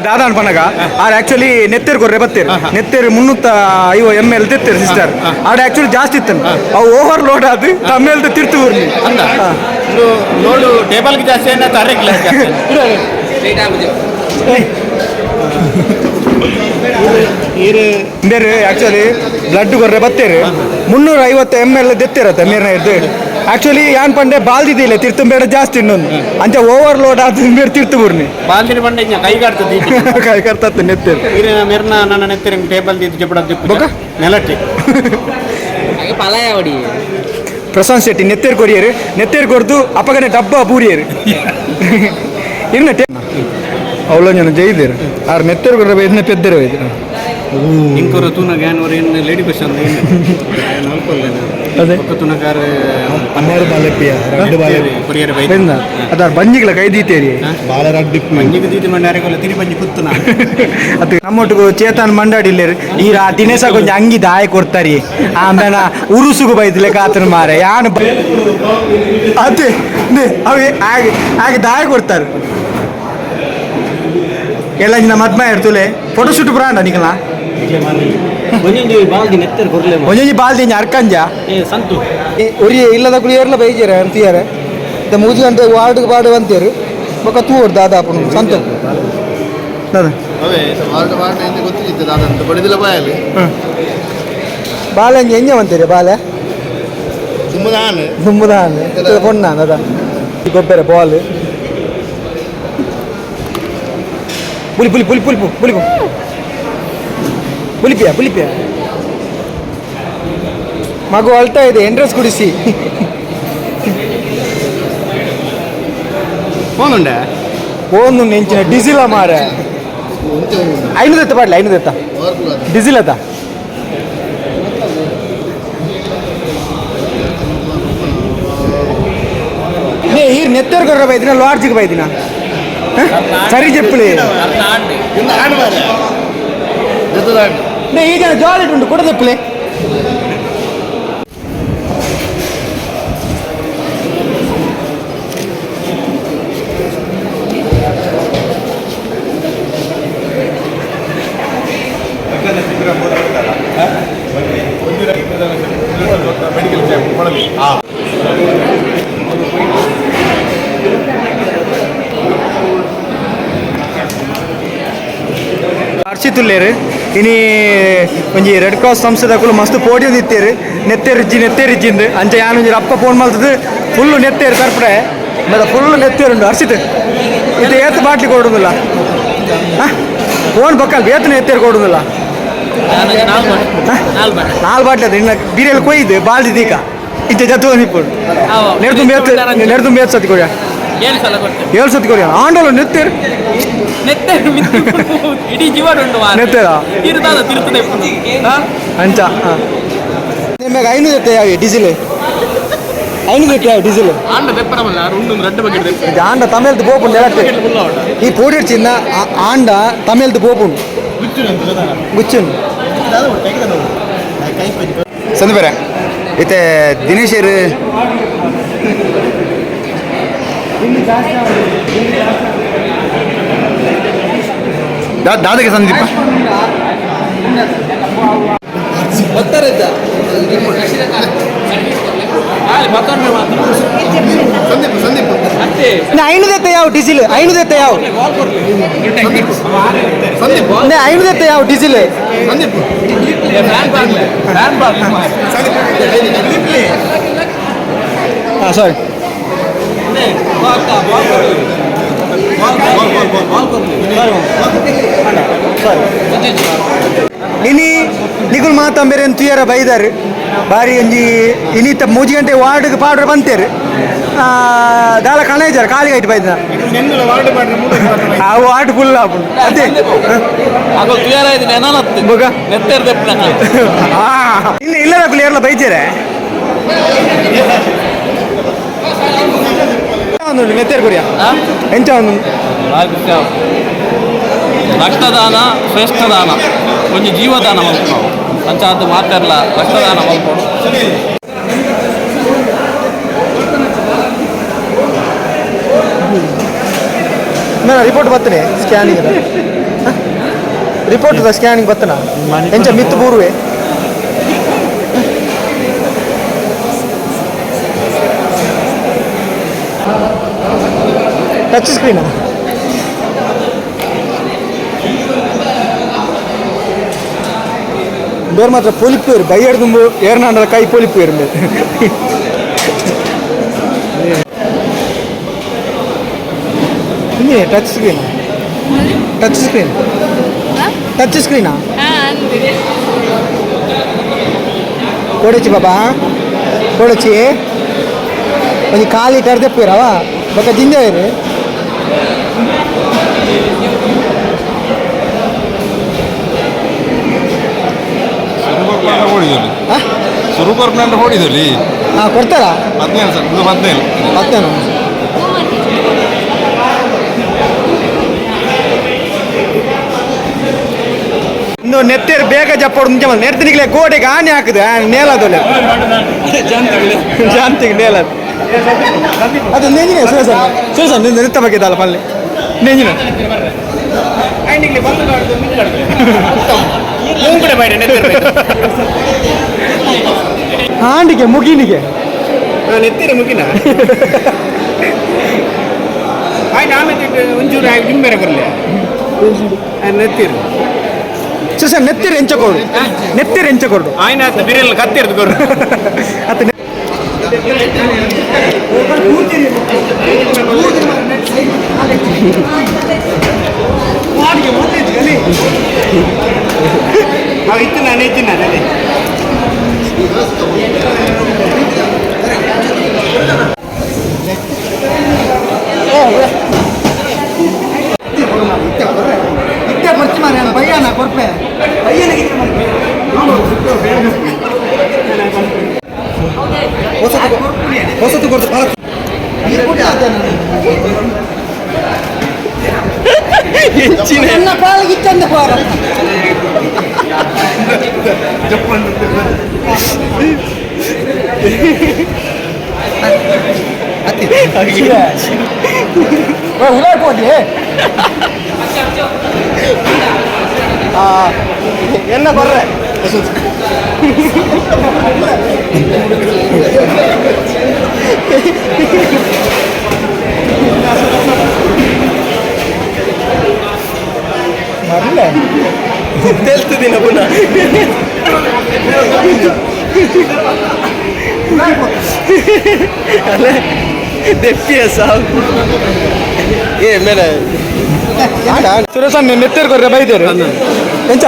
ದಾದಾ ಅನ್ಪನಗ ಆರ್ ಆಕ್ಚುಲಿ ನೆತ್ತೇರು ಕೊರ್ರೆ ಬತ್ತೇರು ನೆತ್ತೇರು 350 ml ತೆತ್ತೇರು ಸಿಸ್ಟರ್ ಆಡ ಆಕ್ಚುಲಿ ಜಾಸ್ತಿ ಇತ್ತು ಅವು ಓವರ್ ಲೋಡ್ ಅದು ತಮ್ಮೇಲ್ದು ತಿರ್ತು ಊರ್ನಿ ಲೋಡು ಟೇಬಲ್ಗೆ ಜಾಸ್ತಿ ಏನ ಅರೆ ಗ್ಲಾಸ್ ಬೇರೆ ಆಕ್ಚುಲಿ ಬ್ಲಡ್ ಕೊರ್ರೆ ಬತ್ತೇರು 350 ml ದೆತ್ತಿರತ್ತೆ ಮೇರ್ನ ಇದ್ದು ಆಕ್ಚುಲಿ ಯಾನ್ ಪಂಡೆ ಬಾಲ್ದಿದ್ದಿಲ್ಲ ತಿರ್ತುಂಬೇಡ ಜಾಸ್ತಿ ಇನ್ನೊಂದು ಅಂಚೆ ಓವರ್ ಲೋಡ್ ಆದ ಬೇರೆ ತಿರ್ತು ಬುರ್ನಿ ಬಾಲ್ದಿನ ಬಂಡೆ ಕೈ ಕಾಡ್ತದೆ ಕೈ ಕರ್ತತ್ತು ನೆತ್ತೇರು ಈರಿನ ಮೆರ್ನ ನನ್ನ ನೆತ್ತೇರು ಟೇಬಲ್ ದಿದ್ದು ಜಪಡ ಬೊಕ್ಕ? ನೆಲಟ್ಟಿ ಪ್ರಶಾಂತ್ ಶೆಟ್ಟಿ ನೆತ್ತೇರು ಕೊರಿಯರು ನೆತ್ತೇರು ಕೊರ್ದು ಅಪ್ಪಗನೆ ಡಬ್ಬ ಪೂರಿಯರು ಇನ್ನ ಅವಳ ಜನ ಜೈದೇರು ಆರು ನೆತ್ತೇರು ಕೊರ್ರೆ ಬೈದಿನ ಪೆದ್ದೇರು ಬೈದಿರ ಇಂಕೊರ ತೂನ ಗ್ಯಾನ್ ವರ ಏನು ಲೇಡಿ ಕ್ವಶನ್ ಅದೇ. ತುನಗಾರ 12 ಬಾಲೆಪ್ಪಿಯ 2 ಬಾಲೆ ಕೊರಿಯರ್ ಬೈದ ಬೆಂದ ಅದಾರ ಬಂಜಿಗಳ ಕೈ ದೀತೇರಿ ಬಾಲ ರಡ್ಡು ಮಂಜಿಗೆ ದೀತಿ ಮಂಡಾರಿಗೊಲ್ಲ ತಿರಿ ಬಂಜಿ ಕುತ್ತುನ ಅದು ನಮ್ಮೊಟ್ಟಿಗೆ ಚೇತನ್ ಮಂಡಾಡಿ ಇಲ್ಲೇರು ಈ ರಾ ದಿನೇಶ ಕೊಂಚ ಅಂಗಿ ದಾಯ ಕೊಡ್ತಾರಿ ಆಮೇಲೆ ಉರುಸುಗು ಬೈದ್ಲೆ ಕಾತನ ಮಾರೆ ಯಾನು ಅದೇ ಅವೆ ಆಗ ಆಗ ದಾಯ ಕೊಡ್ತಾರೆ ಎಲ್ಲ ನಿನ್ನ ಮದ್ಮ ಇರ್ತುಲೆ ಫೋಟೋ ಶೂಟ್ ಬ್ರಾಂಡ ನಿಕಲ ಒಂಜೊಂಜಿ ಬಾಲ್ದಿ ನೆತ್ತರ್ ಕೊರ್ಲೆ ಒಂಜೊಂಜಿ ಬಾಲ್ದಿ ಅರ್ಕಂಜ ಸಂತು ಒರಿ ಇಲ್ಲದ ಕುಳಿ ಏರ್ಲ ಬೈಜೇರ ಅಂತೀಯಾರೆ ಮೂಜಿ ಗಂಟೆ ವಾರ್ಡ್ ವಾರ್ಡ್ ಅಂತೀರು ಬೊಕ್ಕ ತೂವರ್ ದಾದಾಪುನು ಸಂತ ದಾದ ಅವೇ ವಾರ್ಡ್ ವಾರ್ಡ್ ಎಂತ ಗೊತ್ತಿತ್ತು ದಾದ ಬಡಿದಿಲ್ಲ ಬಾಯಲ್ಲಿ ಬಾಲೆ ಎಂಜ ಅಂತೀರಿ ಬಾಲೆ ತುಂಬದಾನ ತುಂಬುದಾನ ಪೊಣ್ಣಾನ ಅದ ಗೊಬ್ಬರ ಬಾಲ್ ಪುಲಿ ಪುಲಿ ಪುಲಿ ಪುಲಿ ಪುಲಿ ಪುಲಿಪಿಯ ಪುಲಿಪಿಯ ಮಗು ಅಳ್ತಾ ಇದೆ ಎಂಟ್ರೆನ್ಸ್ ಕುಡಿಸಿ ಫೋನ್ ಉಂಡೆ ಫೋನ್ ನೆಂಚಿನ ಡೀಸಿಲ ಮಾರೆ 500 ಎತ್ತ ಪಾಡ್ಲೆ 500 ಎತ್ತ ಡೀಸಿಲ್ ಅತ್ತ ಈರ್ ನೆತ್ತರ್ ಕೊರ್ರ ಬೈದಿನ ಲಾಡ್ಜಿಗೆ ಬೈದಿನ ಸರಿ చెప్పులే ಈ ಜನ ಜಾಲಿಟ್ ಉಂಟು ಕೂಡ ತೆಪ್ಪಲೆ Medical camp ಅರ್ಚಿತುಲ್ಲೇರು ಇನಿ ಒಂಜಿ ರೆಡ್ ಕ್ರಾಸ್ ಸಂಸ್ಥೆದಕುಲು ಮಸ್ತ್ ಪೋಡಿಯಂ ದಿತ್ತೇರು ನೆತ್ತೇರು ನೆತ್ತೇರು ಇಜ್ಜಿಂದು ಅಂಚ ಯಾನ್ ಒಂಜಿ ರಪ್ಪ ಫೋನ್ ಮಲ್ತದು ಫುಲ್ಲು ನೆತ್ತೇರು ತರ್ಪಡೆ ಮತ್ತೆ ಫುಲ್ಲು ನೆತ್ತೇರುಂಡು ಅರ್ಚಿತ್ ಇದು ಏತ್ ಬಾಟ್ಲಿ ಕೊಡುದಿಲ್ಲ ಫೋನ್ ಬಕ್ಕಲ್ ಏತ್ ನೆತ್ತೇರು ಕೊಡುದಿಲ್ಲ ನಾಲ್ ಬಾಟ್ಲಿ ಅದು ಇನ್ನು ಬೀರೆಲ್ ಕೊಯ್ದು ಬಾಲ್ದಿ ದೀಕ ಇಂಚ ಜತ್ತು ನಿಪ್ಪುಡು ನೆಡ್ದು ಮೇತ್ ಸತಿ ಕೊಡಿಯ ಏಳು ಸತಿ ಕೊಡಿಯ ಆಂಡೋಲ ನೆತ್ತೇರು ನೆತ್ತೇರು ಇಡೀ ಜೀವನ ಉಂಡು ನೆತ್ತೇರಾ ತಿರ್ತದೆ ಅಂಚ ನಿಮಗೆ ಐನೂರು ಎತ್ತೆ ಯಾವ ಡೀಸೆಲ್ ಐನೂರು ಎತ್ತೆ ಯಾವ ಡೀಸೆಲ್ ಆಂಡ ದೆಪ್ಪರಮಲ್ಲ ಉಂಡು ರಡ್ಡು ಬಗ್ಗೆ ಇದು ಆಂಡ ತಮಿಳ್ದು ಪೋಪುಂಡು ಎಲತ್ತೆ ಈ ಪೋಡಿಡ್ ಚಿನ್ನ ಆಂಡ ತಮಿಳ್ದು ಪೋಪುಂಡು ಗುಚ್ಚುಂಡು ಸಂದೀಪರ ಇತ್ತೆ ದಿನೇಶರು ದಾದಗೆ ಸಂದೀಪ ಐನೂರು ಎತ್ತೆ ಯಾವ ಡೀಸೆಲ್ ಐನೂರು ಎತ್ತೆ ಯಾವ ಐನೂರು ಎತ್ತೆ ಯಾವ ಡೀಸೆಲ್ ಹಾಂ ಸಾರಿ ಇನಿ ನಿಗುಲ್ ಮಾತಂಬೇರೆ ತುಯರ ಬೈದಾರು ಬಾರಿ ಒಂಜಿ ಇನಿತ ಮೂಜಿ ಗಂಟೆ ವಾರ್ಡ್ಗೆ ಪಾಡ್ರೆ ಬಂತೇರು ದಾಲ ಕಣೇಜಾರ ಕಾಲಿಗೆ ಐಟ್ ಬೈದ ಆ ವಾರ್ಡ್ ಫುಲ್ ಆಪುಂಡು ಅದೇ ಇಲ್ಲ ಇಲ್ಲ ಏರ್ಲ ಬೈಜಾರೆ ಮೆತ್ತೇರು ಕುರಿಯ ಎಂಚ ಒಂದು ರಕ್ತದಾನ ಶ್ರೇಷ್ಠ ದಾನ ಒಂಜಿ ಜೀವದಾನ ಮಲ್ಪು ಅಂಚ ಅದು ಮಾತಾಡಲ ರಕ್ತದಾನ ಮಲ್ಪೊಡು. ನಾನು ರಿಪೋರ್ಟ್ ಬರ್ತೇನೆ scanning report scanning ಬರ್ತನ ಎಂಚ ಮಿತ್ತು ಬೂರುವೆ ಟಚ್ ಸ್ಕ್ರೀನ್ ಬೇರೆ ಮಾತ್ರ ಪೊಲಿಪೇರು ಬೈಯಡ್ದುಂಬು ಏರ್ನಾಂಡಲ ಕೈ ಪೊಲಿಪೇರು touch screen touch screen touch ಸ್ಕ್ರೀನಾ Kudachi ಬಾಬಾ ಕೊಡಚಿ ಒಂಜಿ ಖಾಲಿ ಟರ್ದೆಪ್ಪುರವ ಬೊಕ್ಕ ಜಿಂಜ ಇರು ಸುರುಕೊರ್ಪು ಹೊಡಿದಲ್ಲಿ ಹಾಂ ಕೊಡ್ತಾರಾ 17 ಸರ್ ಇದು 17 17 ಇನ್ನು ನೆತ್ತೇರು ಬೇಗ ಜಪ್ಪೋಡು ಮುಂಚೆ ನೆಡ್ತಿನಿಗ್ಲೆ ಗೋಡೆಗೆ ಆನೆ ಹಾಕುದು ನೇಲದೊಲೆ ಜಾಂತಿಗೆ ನೇಲದು ಅದು ನೆಂಜಿನ ಸುರೇಶ ಸುರೇಶ ನಿಂದ ನೆತ್ತ ಬಗ್ಗೆ ದಾಲ ಪಲ್ಲೆ ನೆಂಜಿನ ಹಾಂಡಿಗೆ ಮುಗಿನಿಗೆ ನೆತ್ತೀರ ಮುಗಿನ ಆಯ್ತು ಆಮೇಲೆ ಒಂಚೂರು ಜಿಂಬೆರೆ ಬರಲಿ ನೆತ್ತೀರು ಸುರೇಶ ನೆತ್ತೀರು ಎಂಚ ಕೊಡು ನೆತ್ತೀರು ಎಂಚ ಕೊಡು ಆಯ್ತು ಬಿರಿಯಲ್ಲ ಕತ್ತಿರ್ದು ಕೊಡು ಅತ್ತ ಇತ್ತು ನಾನು ಇತ್ತು ನಾನು ಅದೇ ಇತ್ತೆ ಬರ್ತಿ ಮಾರ್ರೆ ಬಯ್ಯನ ಕೊರ್ಪೆ ಬಯ್ಯನಿಗೆ ಹೊಸತು ಕೊಡ್ತು ನನ್ನ ಪಾಲಿಗೆ ಇತ್ತಂದ ಪಾರ என்ன பண்ற ಮರಲ ತೆಲ್ತಿದ್ದೀನ ಪುನಃ ಅಲ್ಲ ದೆಪ್ಪಿಯ ಸಾವು ಏ ಮೇಲೆ ಸುರೇಶ್ ನೆತ್ತೇರು ಕೊರ್ರೆ ಬೈದೇರು ಎಂಚ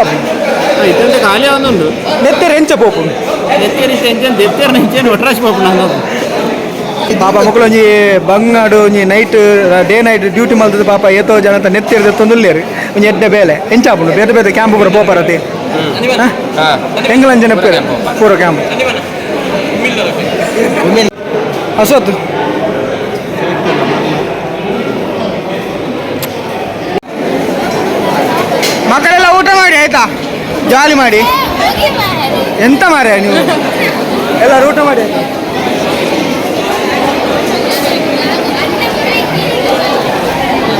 ಇತ್ತಂತೆ ಖಾಲಿ ಒಂದುಂಡು ನೆತ್ತೇರು ಎಂಚ ಪೋಪು ನೆತ್ತೇರು ಇತ್ತ ಎಂಚ ದೆತ್ತೇರು ಎಂಚೇನು ಒಟ್ರಾಶ್ ಪೋಪು ನಾನು ಪಾಪ ಮಕ್ಕಳು ಒಂಜಿ ಬಂಗ್ನಾಡು ಒಂಜಿ night day night duty ಮಲ್ತದ ಪಾಪ ಏತೋ ಜನತ ನೆತ್ತೇರು ದೆತ್ತೊಂದುಲ್ಲೇರು ಒಂಜಿ ಎಡ್ಡೆ ಬೇಲೆ ಎಂಚಾಪುಂಡು ಬೇತೆ ಬೇತೆ ಕ್ಯಾಂಪ್ ಪೂರ ಪೋಪರತಿ ಎಂಗ್ಲಂಜನ ಪೂರ ಕ್ಯಾಂಪ್ ಅಸತ್ತು ಮಕ್ಕಳೆಲ್ಲ ಊಟ ಮಾಡಿ ಆಯ್ತಾ, ಜಾಲಿ ಮಾಡಿ. ಎಂತ ಮಾರ್ರೆ ನೀವು ಎಲ್ಲರೂ ಊಟ ಮಾಡಿ ಆಯ್ತಾ?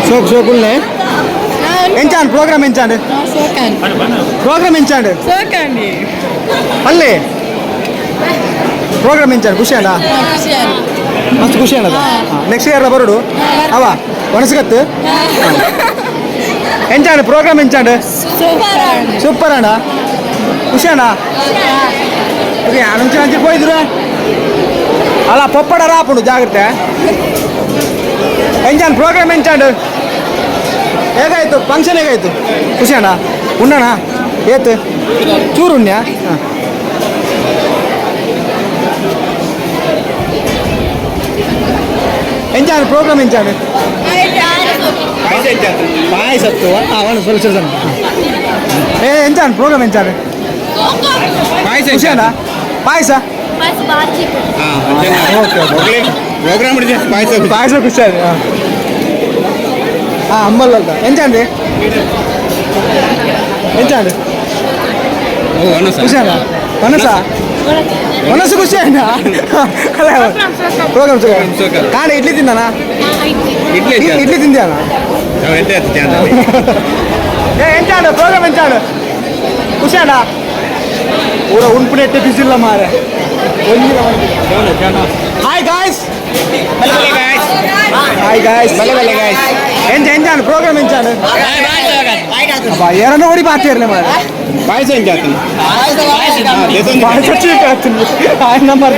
ಸೋಕ್ ಸೋಕುಲ್ನೆ ಎಂಚಾಂಡ್ ಪ್ರೋಗ್ರಾಮ್ ಎಂಚಾಂಡ್ ಪ್ರೋಗ್ರಾಮ್ ಎಂಚಾಂಡ್ ಅಲ್ಲಿ ಪ್ರೋಗ್ರಾಮ್ ಎಂಚಾಂಡ್ ಖುಷಿ ಅಣ್ಣ, ಮಸ್ತ್ ಖುಷಿ ಅಣ್ಣ. ನೆಕ್ಸ್ಟ್ ಇಯರ್ ಬರೋಡು ಅವ ಒಣಸ್ಕತ್ತು ಎಂಚಾಂಡ್ ಪ್ರೋಗ್ರಾಮ್ ಎಂಚಾಂಡ್ ಸೂಪರ್ ಅಣ್ಣ, ಖುಷಿ ಅಣ್ಣ. ಓಕೆ ಅಂಚೆ ಅಂಚೆ ಹೋಯ್ದ್ರು ಅಲ್ಲ ಪೊಪ್ಪಡ ರಾಪುಂಡು ಜಾಗ್ರತೆ. ಎಂಚಾಂಡ್ ಪ್ರೋಗ್ರಾಮ್ ಎಂಚಾಂಡ್ ಹೇಗಾಯ್ತು ಫಂಕ್ಷನ್ ಹೇಗಾಯ್ತು? ಖುಷಿ ಅಣ್ಣ, ಉಣ್ಣಣ ಏತು ಚೂರು ಉಣ್ಣ್ಯಾ? ಹಾಂ ಎಂಚಾಂಡ್ ಪ್ರೋಗ್ರಾಮ್ ಎಂಚಾಂಡ್ ಪಾಯಸ ಹಾಂ ಸ್ವಲ್ಪ ಏ ಎಂಚಾಂಡ್ ಪ್ರೋಗ್ರಾಮ್ ಎಂಚಾಂಡ್ ಖುಷಿ ಅಣ್ಣ payasa? Okay okay program payasa payasa ಖುಷಿ ಆಯ್ತು. ಹಾಂ ಹಾಂ ಅಂಬಲ್ ಅಲ್ದ ಎಂಚಾಂಡ್ ಎಂಚಾಂಡ್ ಖುಷಿ ಅಣ್ಣ? ಮನಸ್ಸ ಮನಸ್ಸು ಖುಷಿ ಅಣ್ಣ. ಅಲ್ಲ ಪ್ರೋಗ್ರಾಮ್ ಕಾಣ ಇಡ್ಲಿ ತಿಂದಾನ? ಇಡ್ಲಿ ಇಡ್ಲಿ ತಿಂದ್ಯಾನ? ಏ ಎಂಚಾಂಡ್ ಪ್ರೋಗ್ರಾಮ್ ಎಂಚಾಂಡ್ ಖುಷಿ ಅಣ್ಣ? ಊರ ಉಣ್ಪುನೆಟ್ಟೆ ಬಿಸಿಲ್ಲ ಮಾರೆ. Hi guys, hi guys, ಎಂಚ ಎಂಚಾಂಡ್ ಪ್ರೋಗ್ರಾಮ್ ಎಂಚಾಂಡ್? ಅಬ್ಬಾ ಏನೋ ಓಡಿ ಬಾತಿರ್ಲೆ ಮಾರೆ. ಪಾಯಸ ಎಂಚಾತು ಪಾಯಸ ಚೀಕ್ ಆಗ್ತೀನಿ ಆಯ್ ನಂಬರ್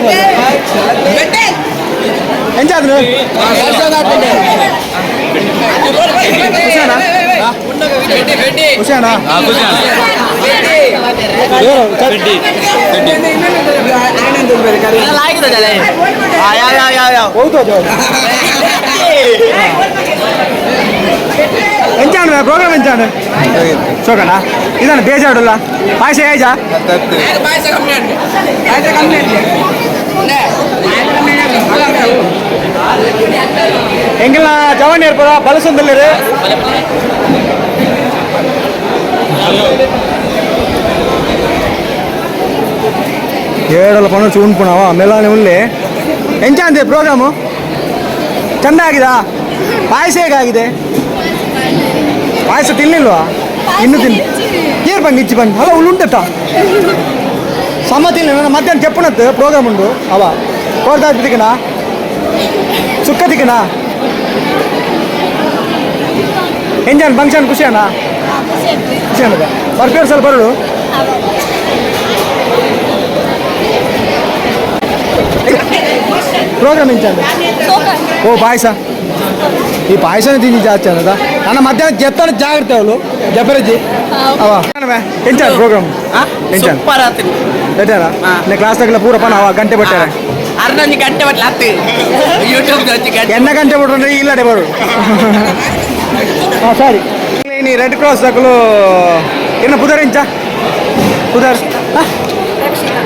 ಎಂಚಾದ್ರು ಖುಷಿ ಅಣ್ಣ? ಖುಷಿ ಅಣ್ಣ? ಎಂಚಾಂಡ್ ಪ್ರೋಗ್ರಾಮ್ ಎಂಚಾಂಡ್ ಸೋಕಣ್ಣ ಇದಾನ ಬೇಜಾಡಲ್ಲ ಪಾಯಸ ಏಜಾ? ಎಂಗೆಲ್ಲ ಜವಾನಿ ಇರ್ಪದ ಬಲಸೊಂದಲ್ಲಿರು ಏಡಲ್ಲ ಪಣ ಚೂನ್ ಪುಣವ ಮೆಲಾನೆ ಉಳ್ಳೆ ಎಂಚಾಂದೆ ಪ್ರೋಗ್ರಾಮು ಚಂದ ಆಗಿದಾ? ಪಾಯಸ ಹೇಗಾಗಿದೆ? ಪಾಯಸ ತಿನ್ಲಿಲ್ವಾ? ಇನ್ನು ತಿನ್ ಏರ್ ಬನ್ನಿ ಇಚ್ಚಿ ಬನ್ನಿ ಅಲ್ಲ ಉಳ್ಳುಂಟತ್ತ ಸಮ ತಿನ್ಲಿ. ನನ್ನ ಮಧ್ಯಾಹ್ನ ತೆಪ್ಪಣತ್ತು ಪ್ರೋಗ್ರಾಮ್ ಉಂಟು ಅವ ಕೋರ್ದಾಜ್ ತಿಕ್ಕಣ ಸುಕ್ಕ ತಿಕ್ಕಣ ಎಂಜಾನ್ ಫಂಕ್ಷನ್ ಖುಷಿ ಅಣ್ಣ? ಖುಷಿ ಅಣ್ಣದ ಬರ್ಪೇರ್ ಸ್ವಲ್ಪ ಬರೋಡು. ಪ್ರೋಗ್ರಾಮ್ ಎಂಚಾಂಡ್? ಓ ಪಾಯಸ ಈ ಪಾಯಸನೇ ತಿಂದಿ ಜಾಸ್ತಿ ಅನ್ನದ ನನ್ನ ಮಧ್ಯಾಹ್ನ ಜೆತ್ತನ ಜಾಗ್ರತೆ ಅವಳು ಜಪರಜಿ ಅವ ಎಂಚಾಂಡ್ ಪ್ರೋಗ್ರಾಮ್ ಎಂಚಾಂಡ್ ಎಡ್ಡಾರ ಕ್ಲಾಸ್ ತಗಲ ಪೂರ ಪಣ ಅವ ಗಂಟೆ ಬಟ್ಟಾರೆ ಅರ್ನೊಂದು ಗಂಟೆ ಬಟ್ಲ ಹತ್ತು ಯೂಟ್ಯೂಬ್ ಎನ್ನ ಗಂಟೆ ಬಿಟ್ರೆ ಇಲ್ಲಡೆ ಬರು. ಹಾಂ ಸರಿ ನೀ ರೆಡ್ ಕ್ರಾಸ್ ತಗಲು ಇನ್ನು ಪುದರ್ ಎಂಚ ಪುದರ್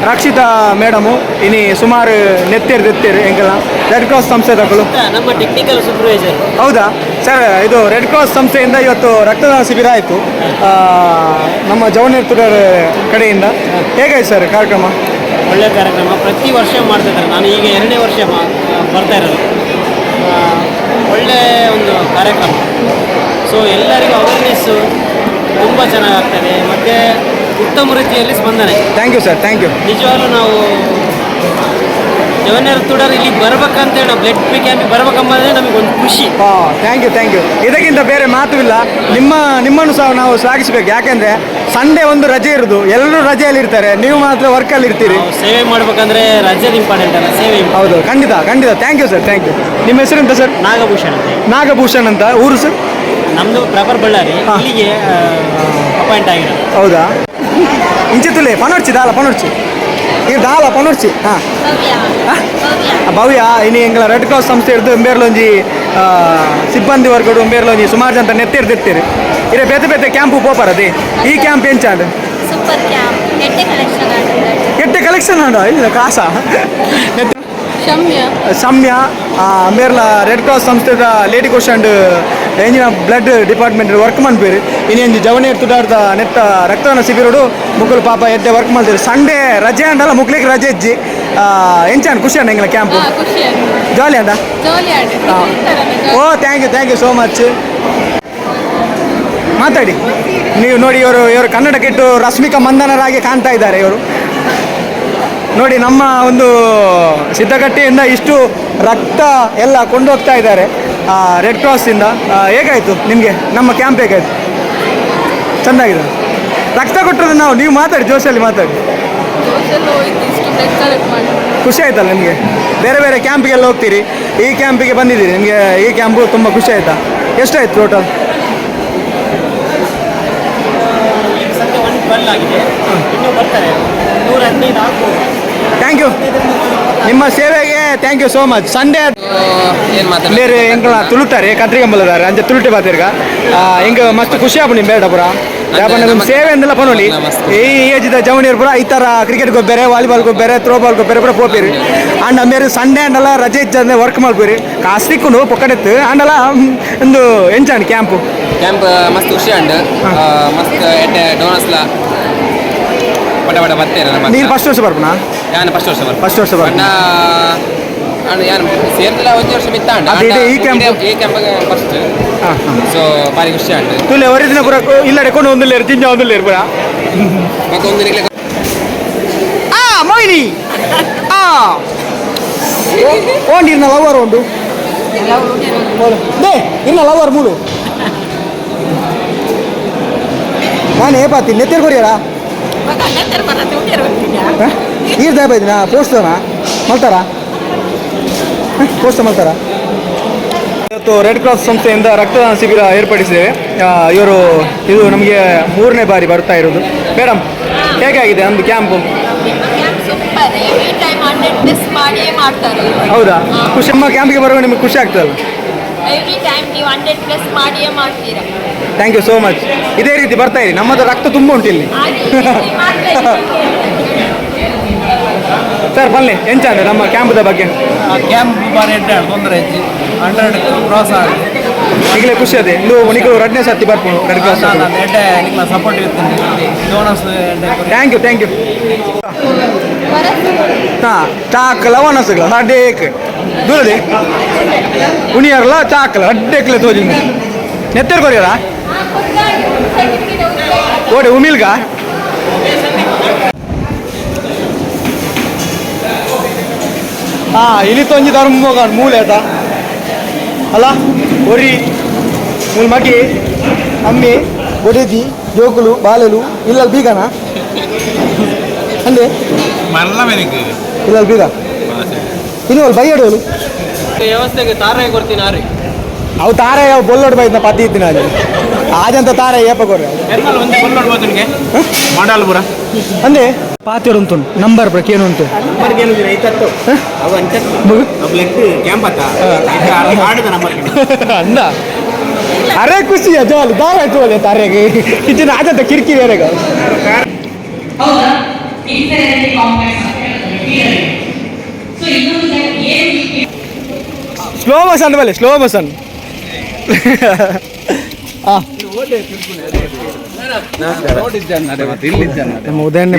ರಕ್ಷಿತಾ ಮೇಡಮು ಇನಿ ಸುಮಾರು ನೆತ್ತೇರು ದೆತ್ತೇರು ಎಂಕೆಲ್ಲ ರೆಡ್ ಕ್ರಾಸ್ ಸಂಸ್ಥೆ ತಗಲು ನಮ್ಮ ಟೆಕ್ನಿಕಲ್ ಸೂಪರ್ವೈಸರ್. ಹೌದಾ ಸರ್? ಇದು ರೆಡ್ ಕ್ರಾಸ್ ಸಂಸ್ಥೆಯಿಂದ ಇವತ್ತು ರಕ್ತದಾನ ಶಿಬಿರ ಆಯಿತು ನಮ್ಮ ಜವನೇರ್ ತುಡರ್ ಕಡೆಯಿಂದ. ಹೇಗಾಯ್ತು ಸರ್ ಕಾರ್ಯಕ್ರಮ? ಒಳ್ಳೆಯ ಕಾರ್ಯಕ್ರಮ ಪ್ರತಿ ವರ್ಷ ಮಾಡ್ತಿದ್ದಾರೆ. ನಾನು ಈಗ 2ನೇ ವರ್ಷ ಬರ್ತಾ ಇರೋದು. ಒಳ್ಳೆಯ ಒಂದು ಕಾರ್ಯಕ್ರಮ. ಸೊ ಎಲ್ಲರಿಗೂ ಅವೇರ್ನೆಸ್ಸು ತುಂಬ ಚೆನ್ನಾಗಾಗ್ತದೆ ಮತ್ತು ಉತ್ತಮ ರೀತಿಯಲ್ಲಿ ಸ್ಪಂದನೆ. Thank you sir, thank you. ನಿಜವಾಗ್ಲೂ ನಾವು ಜವನಿಯರ್ ತುಡರ್ ಇಲ್ಲಿ ಬರ್ಬೇಕಂತೇಳಿ, ನಾವು ಬ್ಲಡ್ ಕ್ಯಾಂಪಿಗೆ ಬರ್ಬೇಕಂಬಂದರೆ ನಮಗೊಂದು ಖುಷಿ. Thank you, thank you. ಇದಕ್ಕಿಂತ ಬೇರೆ ಮಾತು ಇಲ್ಲ. ನಿಮ್ಮನ್ನು ಸಹ ನಾವು ಶ್ಲಾಘಿಸಬೇಕು. ಯಾಕೆಂದರೆ ಸಂಡೇ ಒಂದು ರಜೆ ಇರೋದು, ಎಲ್ಲರೂ ರಜೆಯಲ್ಲಿ ಇರ್ತಾರೆ, ನೀವು ಮಾತ್ರ ವರ್ಕಲ್ಲಿ ಇರ್ತೀರಿ. ಸೇವೆ ಮಾಡ್ಬೇಕಂದ್ರೆ ರಜೆ ಇಂಪಾರ್ಟೆಂಟ್ ಅಲ್ಲ, ಸೇವೆ. ಹೌದು, ಖಂಡಿತ ಖಂಡಿತ. Thank you sir, thank you. ನಿಮ್ಮ ಹೆಸರು ಎಂತ ಸರ್? ನಾಗಭೂಷಣ್ ಅಂತ. ನಾಗಭೂಷಣ್ ಅಂತ. ಊರು ಸರ್? ನಮ್ಮದು ಪ್ರಾಪರ್ ಬಳ್ಳಾರಿ, ಇಲ್ಲಿಗೆ ಅಪಾಯಿಂಟ್ ಆಗಿರೋದು. ಹೌದಾ? ಇಂಚೆ ತುಲೆ ಪನೊಡ್ಚಿ ದಾಲ ಪನೊಡ್ಚಿ ಈಗ ದಾಲ ಪನೊಡ್ಚಿ. ಹಾಂ ಭವ್ಯ ಇನಿ ಎಂಗಳ ರೆಡ್ ಕ್ರಾಸ್ ಸಂಸ್ಥೆ ಹಿಡಿದು ಒಂಬೇರ್ಲೊಂಜಿ ಸಿಬ್ಬಂದಿ ವರ್ಗಡು ಒಂಬೇರ್ಲೊಂಜಿ ಸುಮಾರು ಜನ ನೆತ್ತಿರ್ದಿರ್ತೀರಿ. ಇರೆ ಬೇತೆ ಬೇತೆ ಕ್ಯಾಂಪು ಪೋಪರದಿ. ಈ ಕ್ಯಾಂಪ್ ಎಂಚಾಂಡ್? ಸೂಪರ್ ಕ್ಯಾಂಪ್, ಎಟ್ಟೆ ಕಲೆಕ್ಷನ್ ಆಂಡ್. ಎಟ್ಟೆ ಕಲೆಕ್ಷನ್ ಆಂಡ ಇಲ್ಲ ಕಾಸ. ಶಮ್ಯ. ಶಮ್ಯ ಅಂಬೇರ್ಲ ರೆಡ್ ಕ್ರಾಸ್ ಸಂಸ್ಥೆದ ಲೇಡಿ ಕೋಶಂಡ್ ಎಂಜಿನ blood department work ಮನ್ಪೇರು. ಇನಿ ಎಂಜಿ ಜವನೇರ್ ತುಡಾರ್ದ ನೆತ್ತ ರಕ್ತದಾನ ಶಿಬಿರಡು ಮುಕ್ಕಲು ಪಾಪ ಎಡ್ಡೆ ವರ್ಕ್ ಮಾಡ್ತೀರಿ. ಸಂಡೇ ರಜೆ ಅಂಡಲ್ಲ, ಮುಕ್ಲಿಗೆ ರಜೆ ಇಜ್ಜಿ. ಎಂಚಾಂಡ್ ಖುಷಿ ಅಂಡ ಎಂಗಳ ಕ್ಯಾಂಪು? ಜಾಲಿ ಅಂಡ? Oh thank you, thank you so much. ಮಾತಾಡಿ ನೀವು. ನೋಡಿ ಇವರು ಇವರು ಕನ್ನಡಕ್ಕಿಟ್ಟು ರಶ್ಮಿಕಾ ಮಂದನರಾಗಿ ಕಾಣ್ತಾ ಇದ್ದಾರೆ ಇವರು. ನೋಡಿ ನಮ್ಮ ಒಂದು ಸಿದ್ಧಗಟ್ಟೆಯಿಂದ ಇಷ್ಟು ರಕ್ತ ಎಲ್ಲ ಕೊಂಡೋಗ್ತಾ ಇದ್ದಾರೆ ರೆಡ್ ಕ್ರಾಸಿಂದ. ಹೇಗಾಯಿತು ನಿಮಗೆ ನಮ್ಮ ಕ್ಯಾಂಪ್? ಹೇಗಾಯಿತು? ಚೆನ್ನಾಗಿದೆ. ರಕ್ತ ಕೊಟ್ಟರೆ ನಾವು, ನೀವು ಮಾತಾಡಿ, ಜೋಶಲ್ಲಿ ಮಾತಾಡಿ. ಖುಷಿ ಆಯ್ತಲ್ಲ ನಿಮಗೆ? ಬೇರೆ ಬೇರೆ ಕ್ಯಾಂಪಿಗೆಲ್ಲ ಹೋಗ್ತೀರಿ, ಈ ಕ್ಯಾಂಪಿಗೆ ಬಂದಿದ್ದೀರಿ, ನಿಮಗೆ ಈ ಕ್ಯಾಂಪು ತುಂಬ ಖುಷಿ ಆಯಿತಾ? ಎಷ್ಟಾಯ್ತು ಟೋಟಲ್? ಈಗ ಸದ್ಯ 112 ಆಗಿದೆ, ಇನ್ನೂ ಬರ್ತಾರೆ 115 ಆಗ್ಬೋದು. Thank you, ನಿಮ್ಮ ಸೇವೆಗೆ thank you so much. Sunday ಬೇರೆ ಎಂಗಳ ತುಳುತ್ತಾರೆ ಕತ್ರಿಗಂಬಲದಾರೆ ಅಂಚೆ ತುಳುಟೆ ಬಾತಿರ್ಗ ಹಿಂಗೆ ಮಸ್ತ್ ಖುಷಿ ಆಪು ನಿಮ್ಮ ಬೇಡ ಪುರ. ಯಾಕಂದ್ರೆ ನಿಮ್ಮ ಸೇವೆ ಅಂದೆಲ್ಲ ಪನೋಲಿ. ಈ ಏಜಿದ ಜವನಿಯರ್ ಪುರ ಈ ಥರ ಕ್ರಿಕೆಟ್ ಗೊಬ್ಬೆರೆ, ವಾಲಿಬಾಲ್ ಗೊಬ್ಬೆರೆ, ಥ್ರೋಬಾಲ್ ಗೊಬ್ಬೆರೆ ಪುರ ಪೋಪಿರಿ. ಆಂಡ್ ಮೇರೆ ಸಂಡೇ ಅಂಡಲ್ಲ ರಜೆ ಇಜ್ಜಂದೆ ವರ್ಕ್ ಮಾಡ್ಪೀರಿ. ಕಾಸು ತಿಕ್ಕೊಂಡು ಪೊಕ್ಕಡೆತ್ತು ಆಂಡಲ್ಲ ಒಂದು ಎಂಚಾಂಡ್ ಕ್ಯಾಂಪು? ಕ್ಯಾಂಪ್ ಮಸ್ತ್ ಖುಷಿ ಅಂಡ್ ಮಸ್ತ್ ಎಡ್ಡೆ ಡೋನಸ್ಲ ಪಟ ಪಟ ಬರ್ತೇನೆ. ನೀರು ಫಸ್ಟ್ ವರ್ಷ ಬರ್ಪುನಾ? ಯಾನು ಫಸ್ಟ್ ವರ್ಷ ಬರ್ಪು. ಫಸ್ಟ್ ವರ್ಷ ಬರ್ಪು. ಯಾನು ಸೇರ್ದಲ ಒಂದು ವರ್ಷ ಮಿತ್ತ ಅಂಡ್ ಈ ಕ್ಯಾಂಪ್, ಈ camp first. So ಭಾರಿ ಖುಷಿ ಅಂಡ್. ತುಲೆ ಒರಿಜಿನ ಪುರ ಇಲ್ಲಡೆ ಕೊಂಡು ಒಂದುಲ್ಲೇರು ಜಿಂಜ ಒಂದುಲ್ಲೇರು ಪುರ. ಮತ್ತೊಂದು ಆ ಮೊಯ್ನಿ ಆ ಓಂಡಿ ಇರ್ನ ಲವರ್ ಉಂಡು they ಇರ್ನ ಲವರ್ ಮೂಲು. ನಾನು ಏಪಾತಿ ನೆತ್ತೇರು ಕೊರಿಯರಾ? ಈರ್ ದಾಯ ಬೈದಿನ ಪೋಸ್ಟನಾ ಮಲ್ತಾರಾ? ಪೋಸ್ಟ್ ಮಲ್ತಾರಾ? ಇವತ್ತು ರೆಡ್ ಕ್ರಾಸ್ ಸಂಸ್ಥೆಯಿಂದ ರಕ್ತದಾನ ಶಿಬಿರ ಏರ್ಪಡಿಸಿದ್ದೇವೆ. ಇವರು ಇದು ನಮಗೆ 3ನೇ ಬಾರಿ ಬರ್ತಾ ಇರೋದು. ಮೇಡಮ್ ಹೇಗಾಗಿದೆ ನಮ್ಮದು ಕ್ಯಾಂಪು? ಹೌದಾ? ಖುಷಿ. ನಮ್ಮ ಕ್ಯಾಂಪಿಗೆ ಬರುವಾಗ ನಿಮಗೆ ಖುಷಿ ಆಗ್ತದಲ್ಲ? Thank you so much. ಇದೇ ರೀತಿ ಬರ್ತಾ ಇರಿ, ನಮ್ಮದು ರಕ್ತ ತುಂಬ ಉಂಟು ಇಲ್ಲಿ. ಸರ್ ಬನ್ನಿ, ಎಂಚಾಂಡ್ ನಮ್ಮ ಕ್ಯಾಂಪದ ಬಗ್ಗೆ? ಕ್ಯಾಂಪ್ ಬಾರಿ ಎಡ್ಡೆ ತೊಂದರೆ ಹೆಚ್ಚಿ 100 ಕ್ರಾಸ್ ಆಗಿದೆ. ಈಗಲೇ ಖುಷಿ ಅದೇ ಇಂದು ನಿಕಲು 2ನೇ ಸರ್ತಿ ಬರ್ಪುಂಡು ರೆಡ್ ಕ್ರಾಸ್. ಎಡ್ಡೆ ನಿಕ್ಲ ಸಪೋರ್ಟ್ ಇರ್ತದೆ donors. Thank you, thank you. ಹಾಂ ಚಾಕಲ ಒಣಸಗ್ಲ ಅಡ್ಡೇಕ್ ದೂರದೆ ಉಣಿಯಾರಲ್ಲ ಚಾಕಲ ಅಡ್ಡೇಕ್ಲೆ ತೋಜಿಂದ ನೆತ್ತರ್ ಕೊರಿಯರಾ ಓಡೆ ಉಮಿಲ್ಗ. ಹಾಂ ಇಲ್ಲಿ ತೊಂಜಿ ಧರ್ಮೋಗ ಮೂಲೆ ಆತ ಅಲ್ಲ ಒರಿ ಮೂಲ ಮಗಿ ಅಮ್ಮಿ ಒಡೆದಿ ಜೋಕುಲು ಬಾಲೆಲು ಇಲ್ಲ ಬೀಗನ ಅಂದೆ ಇಲ್ಲ ಬೀಗ ಇನ್ನು ಅಲ್ಲಿ ಬೈಯಡೋಲು ವ್ಯವಸ್ಥೆಗೆ ತಾರೇ ಕೊಡ್ತೀನಿ ಆರಿ. ಅವು ತಾರೆ ಯಾವ ಬೊಲ್ಲೋಡು ಬೈದ್ನ ಪತಿ ಇದ್ದೀನಿ ಅಲ್ಲಿ ಆಜಂತ ತಾರೆ ಏಪ ಕೊರ್ರೆ ಮಂಡಾಲ್ಪುರ ಅಂದೆ ಪಾತಿರು ಉಂಟು ನಂಬರ್ ಪ್ರಕೇನು ಉಂಟು ಅಂದ ಅರೆ ಖುಷಿ ಜಾಲಿ ದಾರ ಆಯ್ತು ಅದೇ ತಾರೆಗೆ ಇದನ್ನ ಆದಂತ ಕಿರಿಕಿರಿ ಬೇರೆಗ. ಹೌದಾ? ಇನ್ಫೀರಿಯಾರಿಟಿ ಕಾಂಪ್ಲೆಕ್ಸ್ ಅಂತ ಹೇಳ್ತಾರೆ. ಸೊ ಇನ್ನೊಂದು ಏನು ಸ್ಲೋ ಮೋಷನ್ ಬಲೆ ಸ್ಲೋ ಮೋಷನ್. ನಮ್ಮ ಉದಯಣ್ಣ.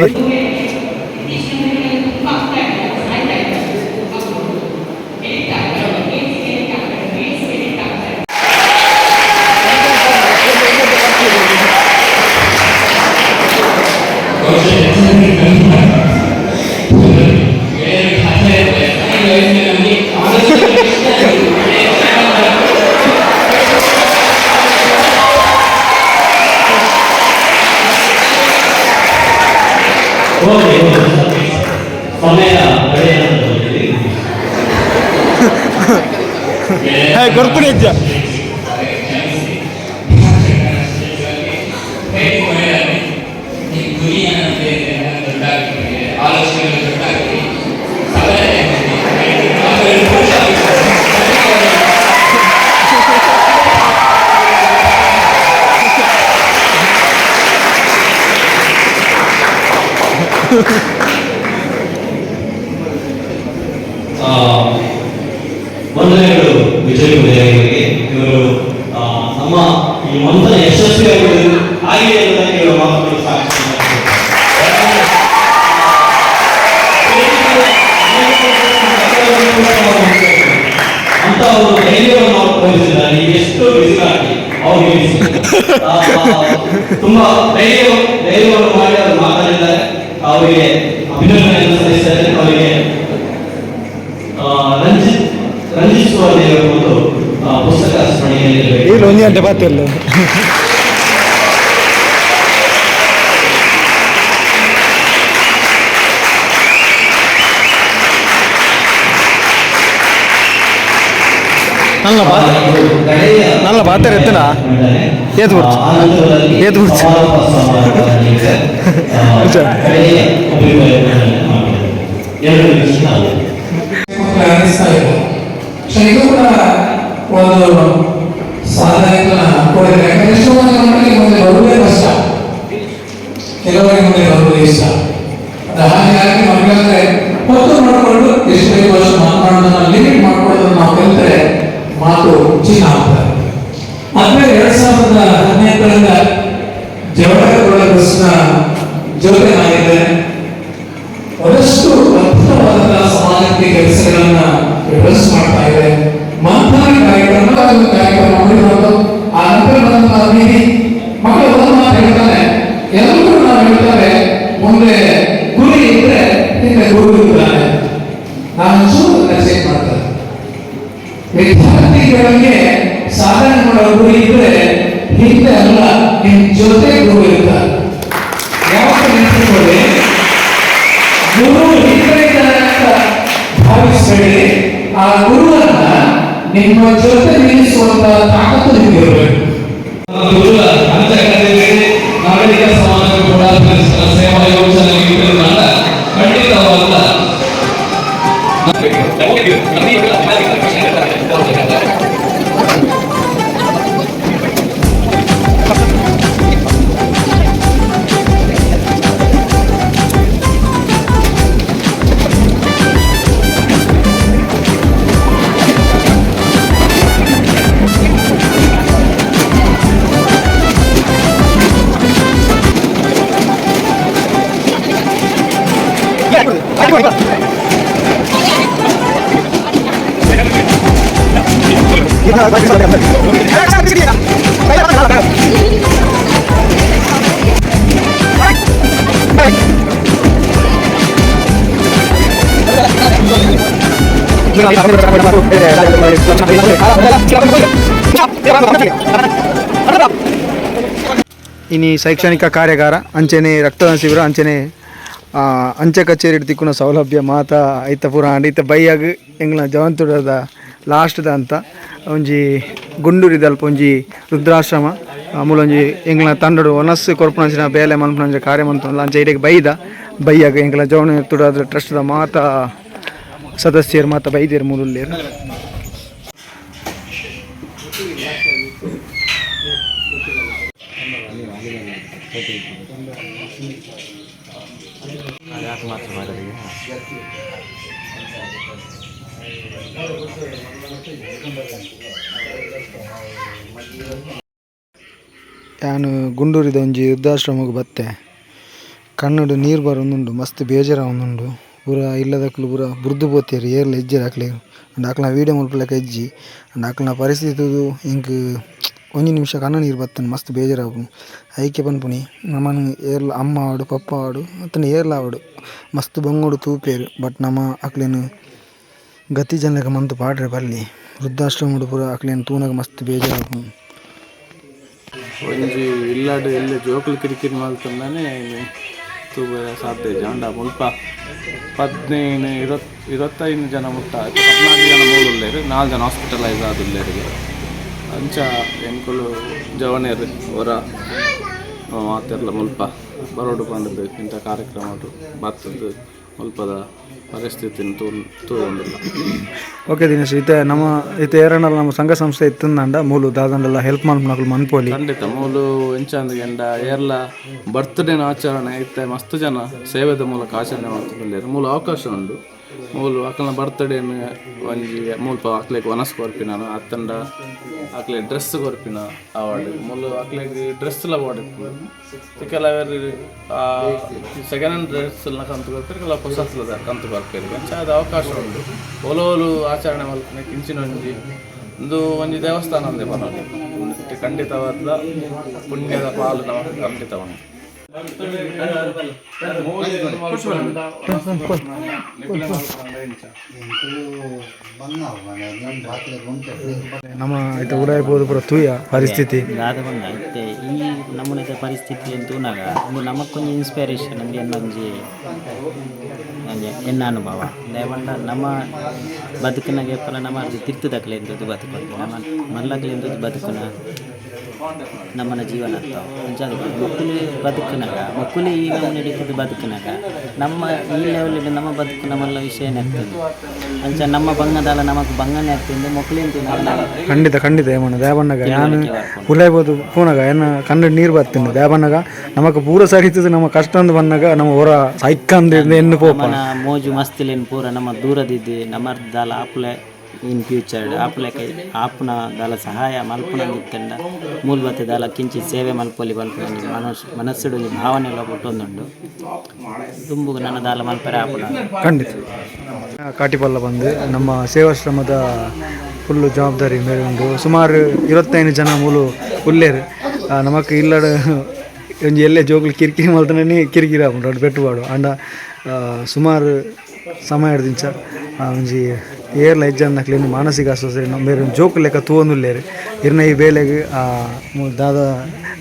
ಕೊನೆಯ ಕಡೆಯ ಹಂತದಲ್ಲಿ ಕೊರ್ಪುಣಿ ಅಜ್ಜ. ವಂದನೆಗಳು ವಿಜಯ್ ಉದಯಗಿರಿಗೆ. ಇವರು ನಮ್ಮ ಈ ಮಂಥನ ಯಶಸ್ವಿಯಾಗುವುದು ಆಗಿದೆ ಅನ್ನೋದಕ್ಕೆ ಇವರ ಮಾತುಗಳು ಸಾಕ್ಷಿ. ಅಂತ ಅವರು ಧೈರ್ಯವನ್ನು ಅವರು ತೋರಿಸಿದ್ದಾರೆ. ಎಷ್ಟು ಬಿಸಿಲಾಗಿ ಅವ್ರಿಗೆ ತುಂಬಾ ಧೈರ್ಯವನ್ನು ಮಾಡಿ ಅವರು ಮಾತಾಡಿದ್ದಾರೆ. ಅವರಿಗೆ ಅಭಿನಂದನೆಯನ್ನು ಸಲ್ಲಿಸ್ತಾರೆ. ಅವರಿಗೆ ರಂಜಿತ್ ಸುವರ್ಣ ಒಂದು ಪುಸ್ತಕ ಸ್ಮರಣೆಯಲ್ಲಿ ಈ ಒಂಜಿ ಗಂಟೆ ಬಾತಿಲ್ಲ. ನಲ್ಲ ಬಾತ ನಲ್ಲ ಬಾತಾರೆ ಎತ್ತನ ಏತ್ ಬಿಡ್ತು ಏತ್ ಬಿಡ್ತು. ಸೊ ಇದು ಕೂಡ ಒಂದು ಸಾಧನೆಗಳನ್ನ ಕೊಡಿದೆ. ಯಾಕಂದ್ರೆ ಎಷ್ಟೋ ಜನ ಮಕ್ಕಳಿಗೆ ಮುಂದೆ ಬರುವುದೇ ಕಷ್ಟ, ಕೆಲವರಿಗೆ ಮುಂದೆ ಬರುವುದೇ ಇಷ್ಟ. ಅದು ಹಾಗಾಗಿ ಮಕ್ಕಳಂದ್ರೆ ಹೊತ್ತು ನೋಡಿಕೊಂಡು ಎಷ್ಟು ಬೇಕು ಅಷ್ಟು ಮಾತನಾಡೋದನ್ನ ಲಿಮಿಟ್ ಮಾಡ್ಕೊಳ್ಳೋದನ್ನ ನಾವು ಕಲಿತರೆ ಮಾತು ಚಿನ್ನ ಆಗ್ತದೆ. ಆದ್ಮೇಲೆ 2015ರಿಂದ ಜವಳಗೌಡ ಬಸ್ನ ಜೊತೆ ನಾನಿದ್ದೇನೆ. ಒಂದಷ್ಟು ಅದ್ಭುತವಾದಂತಹ ಸಮಾಜಕ್ಕೆ ಕೆಲಸಗಳನ್ನ ವಿವರಿಸ್ ಮಾಡ್ತಾ ಇದೆ. ಮಂಥನ ಕಾರ್ಯಕ್ರಮ ಕಾರ್ಯಕ್ರಮ ಮಾಡಿರುವಂತ ಆ ನಂತರ ಬಂದಂತಹ ಬೀದಿ ಮಕ್ಕಳು ಒಂದು ಮಾತು ಹೇಳ್ತಾರೆ, ಎಲ್ಲರೂ ನಾವು ಹೇಳ್ತಾರೆ, ಮುಂದೆ ಗುರಿ ಇದ್ರೆ ಹಿಂದೆ ಗುರು ಇರ್ತಾನೆ. ನಾನು ಚೂರು ಚೇಂಜ್ ಮಾಡ್ತಾರೆ. ವಿದ್ಯಾರ್ಥಿಗಳಿಗೆ ಸಾಧನೆ ಮಾಡೋ ಗುರಿ ಇದ್ರೆ ಹಿಂದೆ ಅಲ್ಲ, ನಿಮ್ ಜೊತೆ ಗುರು ಇರ್ತಾರೆ. ಯಾವಾಗ ನೆನಪಿಟ್ಕೊಳ್ಳಿ, ಗುರು ಹಿಂದೆ ಇದ್ದಾನೆ ಅಂತ ಭಾವಿಸಬೇಡಿ. ಆ ಗುರುವನ್ನ ನಿಮ್ಮ ಜೊತೆ ನಿಲ್ಲಿಸುವಂತ ತಾಕತ್ತು ನಿಮ್ಗೆ ಇರಬೇಕು. ನಾಗರಿಕ ಸಮಾಜಕ್ಕೆ ಕೂಡ ಸೇವಾ ಯೋಜನೆ ಖಂಡಿತವಾದ. ಇನಿ ಶೈಕ್ಷಣಿಕ ಕಾರ್ಯಾಗಾರ ಅಂಚನೆ ರಕ್ತದಾನ ಶಿಬಿರ ಅಂಚನೆ ಅಂಚೆ ಕಚೇರಿ ತಿಕ್ಕುನ ಸೌಲಭ್ಯ ಮಾತಾ ಐತ ಪೂರ ಆಂಡ್ ಇತ್ತ ಬೈಯಾಗ ಎಂಗ್ಲ ಜವಂತುಡದ ಲಾಸ್ಟ್ದ ಅಂತ ಒಂಜಿ ಗುಂಡೂರಿದಲ್ಪ ಒಂಜಿ ರುದ್ರಾಶ್ರಮ ಮೂಲೊಂಜಿ ಎಂಗ್ಲ ತಂಡಡು ಒನಸ್ಸು ಕೊರ್ಪುನಂಚಿನ ಬೇಲೆ ಮನ್ಪುನಂಚಿನ ಕಾರ್ಯ ಮಂತೊಂದು ಅಂಚೆ ಇಡೆಗ್ ಬೈದ ಬೈಯಾಗ ಎಂಗ್ಲ ಜವನ ತುಡಾದ ಟ್ರಸ್ಟ್ದ ಮಾತಾ ಸದಸ್ಯರು ಮಾತಾ ಬೈದೇರು ಮೂಲುಲ್ಲೇರು. ಯಾನು ಗುಂಡೂರಿದ ಒಂಜಿ ವೃದ್ಧಾಶ್ರಮಗ್ ಬತ್ತೆ ಕಣ್ಣುಡು ನೀರು ಬರೊಂದುಂಡು ಮಸ್ತ್ ಬೇಜಾರಾವೊಂದುಂಡು ಪೂರ ಇಲ್ಲದಕುಲು ಪೂರ ಬುರ್ದು ಪೋತೆರ್ ಏರ್ಲ ಇಜ್ಜೆರ್ ಅಕ್ಲೆಗ್ ಅಂಡ ಅಕ್ಲ್ನ ವೀಡಿಯೋ ಮಲ್ಪುಲೆಕ ಇಜ್ಜಿ ಅಂಡ ಅಕ್ಲ್ನ ಪರಿಸ್ಥಿತಿ ತೂದು ಎಂಕ್ ಒಂಜಿ ನಿಮಿಷ ಕಣ್ಣ ನೀರು ಬತ್ತುಂಡು ಮಸ್ತ್ ಬೇಜಾರಾಪುಂಡು. ಐಕೆ ಪನ್ಪುನಿ ನಮನ್ ಏರ್ಲ ಅಮ್ಮ ಆವಡ್ ಪಪ್ಪ ಆವಡ್ ಅತ್ತುಂಡ ಏರ್ಲ ಆವಡ್ ಮಸ್ತ್ ಬಂಗೋಡು ತೂಪೆರ್ ಬಟ್ ನಮ ಅಕ್ಲೆನ್ ಗತಿ ಜನಕ ಮಂತ್ ಪಾಡ್ರೆ ಬಲ್ಲಿ ವೃದ್ಧಾಶ್ರಮಡ್ ಪೂರ ಅಕ್ಲೆನ್ ತೂನಗ ಮಸ್ತ್ ಬೇಜಾರಾಪುಂಡು. ಒಂಜಿ ಇಲ್ಲಾಡ್ ಎಲ್ಲ ಜೋಕುಲು ಕಿರಿಕಿರಿ ಮಲ್ತಂದಾನೆ ಸಾಧ್ಯ ಇಜ್ಜಿ. ಆಂಡ ಮುಲ್ಪ 15 25 ಜನ ಮುಟ್ಟ 14 ಜನ ಮೂಲುಲ್ಲೇರು 4 ಜನ ಹಾಸ್ಪಿಟಲೈಸ್ ಆದುಲ್ಲೇರಿಗೆ ಅಂಚ ಎಂಕುಲು ಜವನೇರು ಹೊರ ಮಾತೆರ್ಲ ಮುಲ್ಪ ಬರೋಡು ಪಂಡದು ಇಂಥ ಕಾರ್ಯಕ್ರಮ ಬರ್ತದ್ದು ಮುಲ್ಪದ ಪರಿಸ್ಥಿತಿನ ತೂವೊಂದಿಲ್ಲ. ಓಕೆ ದಿನೇಶ್, ಇತ್ತೆ ನಮ್ಮ ಇತ್ತೆ ಏರನಲ್ಲ ನಮ್ಮ ಸಂಘ ಸಂಸ್ಥೆ ಇತ್ತಂದ ಮೂಲು ದಾದಂಡೆಲ್ಲ ಹೆಲ್ಪ್ ಮನ್ಪುನಕುಲು ಮನ್ಪೋಲಿ. ಖಂಡಿತ ಮೂಲು ಎಂಚಂದ್ ಏರ್ಲ ಬರ್ತ್ಡೇನ ಆಚರಣೆ ಇತ್ತೆ ಮಸ್ತ್ ಜನ ಸೇವೆದ ಮೂಲಕ ಆಚರಣೆ ಮಾಡ್ತಿದ್ದಾರೆ. ಮೂಲ ಅವಕಾಶ ಉಂಡು ಮೂಲು ಅಕಲ್ನ ಬರ್ತ್ಡೇನ ಒಂಜಿ ಮೂಲ್ಪ ಅಕ್ಲೆಗ್ ವನಸ್ ಕೊರ್ಪಿನ ಅತ್ತಂಡ ಅಕ್ಲೆ ಡ್ರೆಸ್ ಕೊರ್ಪಿನ ಅವಾರ್ಡ್ ಮೂಲು ಅಕ್ಲೆಗ್ ಡ್ರೆಸ್ ಲ ಬೋರ್ಡ್ ಇಪ್ಪುಂಡು. ಕೆಲವರು second hand dress ಕಂತು ಕೊರ್ಪೆರ್, ಕೆಲವು ಹೊಸತ್ಲದ ಕಂತು ಕೊರ್ಪೆರ್. ಅಂಚ ಅದು ಅವಕಾಶ ಉಂಡು ಓಲೋಲು ಆಚರಣೆ ಮಲ್ಪುನ ಇಂಚಿನ ಒಂಜಿ ಒಂದು ಒಂಜಿ ದೇವಸ್ಥಾನ ಒಂದೇ ಪನೊಲಿ ಖಂಡಿತವಾದ ಪುಣ್ಯದ ಪಾಲು ನಮಕ್ ಖಂಡಿತ ಉಂಡು. ನಮ್ಮ ಇತ್ತೆ ಉಡಾಯಿಪೋದು ಪೂರ ತೂಯ ಪರಿಸ್ಥಿತಿ ದಾದ ಬಂದ ಇತ್ತೆ ಈ ನಮ್ಮನೆದ ಪರಿಸ್ಥಿತಿ ತೂನಾಗ ಒಂದು ನಮಕ್ಕೊಂಜಿ ಇನ್ಸ್ಪಿರೇಷನ್ ಅಂದು ಎನ್ನೊಂಜಿ ಎನ್ನ ಅನುಭವ ದಯವಂಡ ನಮ್ಮ ಬದುಕಿನಾಗ ಏಪಲ ನಮ್ಮ ತಿರ್ತದಕ್ಲೆ ಎಂದದ್ದು ಬದುಕೊಂಡು ನಮ್ಮ ಮಲ್ಲಕ್ಲೆ ಎಂದದ್ದು ಬದುಕುನ ನಮ್ಮನ ಜೀವನ ಆಗ್ತಾವೆ. ಅಂಚಾದ ಮಕ್ಕಳು ಬದುಕಿನಾಗ ಮಕ್ಕಳು ಈ ನಡೀತದೆ ಬದುಕಿನಾಗ ನಮ್ಮ ಈ ಲೆವೆಲ್ ನಮ್ಮ ಬದುಕು ನಮ್ಮೆಲ್ಲ ವಿಷಯನೇ ಆಗ್ತದೆ. ಅಂಚ ನಮ್ಮ ಬಂಗದಾಲ ನಮಕ್ ಬಂಗನೇ ಆಗ್ತದೆ ಮಕ್ಕಳು. ಖಂಡಿತ ಖಂಡಿತ ಏಮಣ್ಣ ದೇವಣ್ಣಗ ನಾನು ಉಲಾಯ್ಬೋದು ಪೂನಾಗ ಏನ ಕಣ್ಣು ನೀರು ಬರ್ತೀನಿ ದೇವಣ್ಣಗ ನಮಕ್ ಪೂರ ಸರಿತದೆ ನಮ್ಮ ಕಷ್ಟ ಅಂದು ಬಂದಾಗ ನಮ್ಮ ಹೊರ ಸೈಕಂದ ಎನ್ನು ಪೋಪ ಮೋಜು ಮಸ್ತಿಲೇನು ಪೂರ ನಮ್ಮ ದೂರದಿದ್ದು ನಮ್ಮ ದಾಲ ಆಪುಲೆ ಇನ್ ಫ್ಯೂಚರ್ ಆಪುಲೆಕ ಆಪುನ ದಾಲ ಸಹಾಯ ಮಲ್ಪುನ ಇತ್ತಂಡ ಮೂಲ್ಬತ್ತೆ ದಾಲ ಕಿಂಚಿತ್ ಸೇವೆ ಮಲ್ಪೊಲಿ ಮಲ್ಪುನ ಮನಸ್ಸುಡು ಒಂಜಿ ಭಾವನೆ ಎಲ್ಲ ಪುಟ್ಟೊಂದುಂಡು ದುಂಬುಗು ನನ್ನ ದಾಲ ಮಲ್ಪರೆ ಆಪುನ. ಖಂಡಿತ ಕಾಟಿಪಲ್ಲ ಬಂದು ನಮ್ಮ ಸೇವಾಶ್ರಮದ ಫುಲ್ಲು ಜವಾಬ್ದಾರಿ ಮೇರೆ ಉಂಡು. ಸುಮಾರು 25 ಜನ ಮೂಲು ಉಲ್ಲೇರು ನಮಕ್ ಇಲ್ಲಡ ಒಂಜಿ ಎಲ್ಲೆ ಜೋಕುಲು ಕಿರಿಕಿರಿ ಮಲ್ತನೇ ಕಿರಿಕಿರಿ ಆಪುಂಡು ಅಡ್ ಪೆಟ್ಟುಪಾಡು. ಆಂಡ ಸುಮಾರು ಸಮಯ ದಿಂಚ ಒಂಜಿ ಏರ್ಲ ಹೆಜ್ಜನ್ನಕ್ಲೇನು ಮಾನಸಿಕ ಅಸ್ವಸ್ಥತೆ ಬೇರೆ ಜೋಕು ಲೆಕ್ಕ ತೂವೊಂದುಲ್ಲೇರು. ಇರ್ನ ಈ ಬೇಲೆಗ್ ದಾದ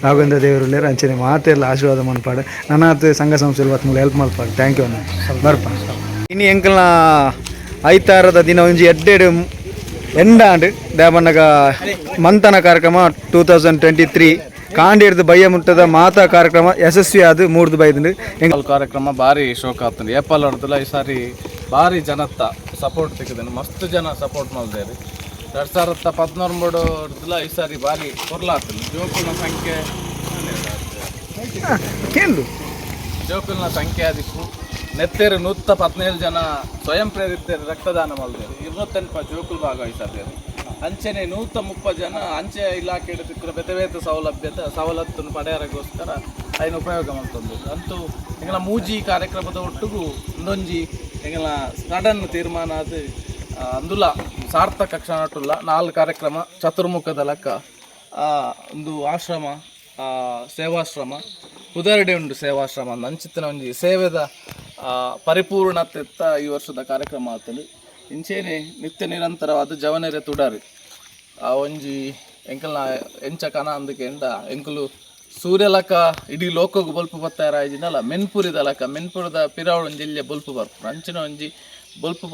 ರಾಘವೇಂದ್ರ ದೇವರು ಅಂಚನೆ ಮಾತೆಲ್ಲ ಆಶೀರ್ವಾದ ಮನ್ಪಾಡು ನನ್ನಾತ್ ಸಂಘ ಸಂಸ್ಥೆ ಬತ್ತು ಮೂಲ ಹೆಲ್ಪ್ ಮಲ್ಪಾಡು. Thank you ಅಣ್ಣ. ಬರ್ಪ ಇನಿ ಎಂಕಲ್ನ ಐತಾರದ ದಿನ ಒಂಜಿ ಎಡ್ಡೆಡ್ ಎಂಡಾಂಡ್ ದೇವಣ್ಣಗ ಮಂಥನ ಕಾರ್ಯಕ್ರಮ 2023 ಕಾಂಡೇರ್ದು ಬಯ್ಯ ಮುಟ್ಟದ ಮಾತಾ ಕಾರ್ಯಕ್ರಮ ಯಶಸ್ವಿ ಆದ ಮೂರ್ದು ಬೈದಂಡು. ಕಾರ್ಯಕ್ರಮ ಭಾರಿ ಶೋಕ ಆಗ್ತದೆ. ಏಪಲ್ ಹೊಡೆದಿಲ್ಲ ಈ ಸಾರಿ ಭಾರಿ ಜನತ್ತ ಸಪೋರ್ಟ್ ತಿಕ್ಕಿದ್ದೇನೆ, ಮಸ್ತ್ ಜನ ಸಪೋರ್ಟ್ ಮಾಡಿದ್ದೇವೆ. 2019 ಹೊಡೆದಿಲ್ಲ ಈ ಸಾರಿ ಭಾರಿ ಕೊರ್ಲಾಗ್ತದೆ. ಜೋಕುಲ್ನ ಸಂಖ್ಯೆ ಜೋಕುಲ್ನ ಸಂಖ್ಯೆ ಅದಕ್ಕೂ ನೆತ್ತೇರು 117 ಜನ ಸ್ವಯಂ ಪ್ರೇರಿತರು ರಕ್ತದಾನ ಮಾಡಿದ್ದೇವೆ. 208 ಜೋಕುಲ್ ಭಾಗವಹಿಸಿದ್ದೇವೆ. ಅಂಚೆನೆ 130 ಜನ ಅಂಚೆ ಇಲಾಖೆ ತಿಕ್ಕುನ ಬೇತೆ ಬೇತೆ ಸೌಲಭ್ಯತೆ ಸವಲತ್ತನ್ನು ಪಡೆಯರಗೋಸ್ಕರ ಅದನ್ನ ಉಪಯೋಗ ಮಾಡ್ತಂದು. ಅಂತೂ ಎಂಗಳ ಮೂಜಿ ಕಾರ್ಯಕ್ರಮದ ಒಟ್ಟಿಗೂ ಒಂದೊಂಜಿ ಎಂಗಳ ಸಡನ್ ತೀರ್ಮಾನ ಅದು ಅಂದುಲ ಸಾರ್ಥಕ ಕ್ಷಣಟುಲ್ಲ 4 ಕಾರ್ಯಕ್ರಮ ಚತುರ್ಮುಖದ ಲೆಕ್ಕ ಒಂದು ಆಶ್ರಮ ಸೇವಾಶ್ರಮ ಪುದರ್ಡೆ ಉಂಡು ಸೇವಾಶ್ರಮ ಅಂದು ಅಂಚಿತ್ತಿನ ಒಂಜಿ ಸೇವೆದ ಪರಿಪೂರ್ಣತೆ ಈ ವರ್ಷದ ಕಾರ್ಯಕ್ರಮ ಆತಲು. ಇಂಚೇನೆ ನಿತ್ಯ ನಿರಂತರವಾದ ಜವನೆರೆ ತುಡಾರಿ ಆ ಒಂಜಿ ಎಂಕಲ್ನ ಎಂಚ ಕನ ಅಂದಕೆಂಡ ಎಂಕುಲು ಸೂರ್ಯಲಕ ಇಡೀ ಲೋಕಗ್ ಬೊಲ್ಪು ಬತ್ತಾರಾಯಿಜಿನಲ್ಲ ಮೆನ್ಪುರಿದ ಲಕ ಮೆನ್ಪುರದ ಪಿರಾವಳು ಒಂಜಿ ಎಲ್ಯ ಬೊಲ್ಪು ಬರ್ಪುಂಡು ಅಂಚಿನ ಒಂಜಿ ಬೊಲ್ಪು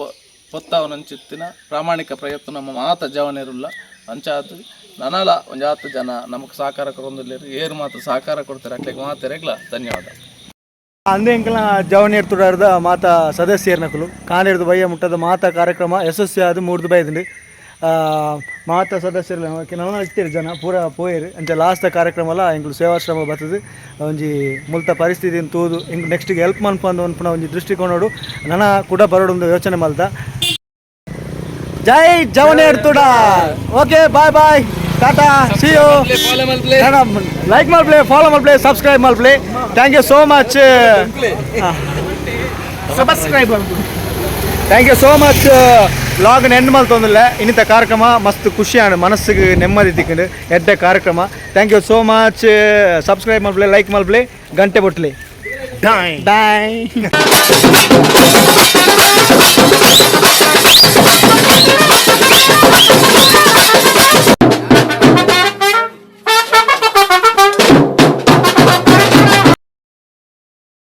ಪೊತ್ತಾವನಂಚಿತ್ತಿನ ಪ್ರಾಮಾಣಿಕ ಪ್ರಯತ್ನ ನಮ್ಮ ಮಾತ ಜವನೆರುಲ್ಲ. ಅಂಚಾದ್ ನನಲ ಒಂಜಾತ್ ಜನ ನಮಕ್ ಸಹಕಾರ ಕೊರೊಂದುಲ್ಲೆರ್ ಏರು ಮಾತ್ರ ಸಹಕಾರ ಕೊಡ್ತಾರೆ ಅಕ್ಲೆಗ್ ಮಾತೆರೆಗ್ಲ ಧನ್ಯವಾದ. ಅಂದೆ ಎಂಕಲ್ನ ಜವನಿಯರ್ ತುಡಾರ್ದ ಮಾತಾ ಸದಸ್ಯರ್ನಕುಲು ಕಾಂಡೇರ್ದು ಬಯ್ಯ ಮುಟ್ಟದ ಮಾತಾ ಕಾರ್ಯಕ್ರಮ ಯಶಸ್ವಿ ಆದ್ ಮೂರ್ದು ಬೈದಂಡು. ಮಾತಾ ಸದಸ್ಯರು ನನ ಇತ್ತೆರ್ ಜನ ಪೂರ ಪೋಯೆರ್. ಅಂಚ ಲಾಸ್ಟ್ ಕಾರ್ಯಕ್ರಮಲ ಎಂಕುಲು ಸೇವಾಶ್ರಮ ಬತ್ತದು ಒಂಜಿ ಮುಲ್ತ ಪರಿಸ್ಥಿತಿನ್ ತೂದು ಎಂಕ್ ನೆಕ್ಸ್ಟ್ ಹೆಲ್ಪ್ ಮನ್ಪಂದು ಪನ್ಪುನ ಒಂಜಿ ದೃಷ್ಟಿಕೋನಡು ನನ ಕೂಡ ಬರೋಡೊಂದು ಯೋಚನೆ ಮಲ್ತ. ಜೈ Javaniyar Tudar. Okay, bye bye, tata, see you. Like ಮಲ್ಪ್ಲೆ, follow ಮಲ್ಪ್ಲೆ, subscribe ಮಲ್ಪ್ಲೆ. Thank you so much. Subscribe thank you so much. Log end ಮಲ್ತೊಂದಿಲ್ಲ ಇನ್ನಿತ ಕಾರ್ಯಕ್ರಮ ಮಸ್ತ್ ಖುಷಿ ಆಂಡ್ ಮನಸ್ಸಿಗೆ ನೆಮ್ಮದಿ ತಿಕ್ಕಂಡು ಎಡ್ಡೆ ಕಾರ್ಯಕ್ರಮ. Thank you so much. Subscribe ಮಲ್ಪ್ಲೆ, like ಮಲ್ಪ್ಲೆ, ಗಂಟೆ ಬೊಟ್ಲೆ. ಬಾಯ್.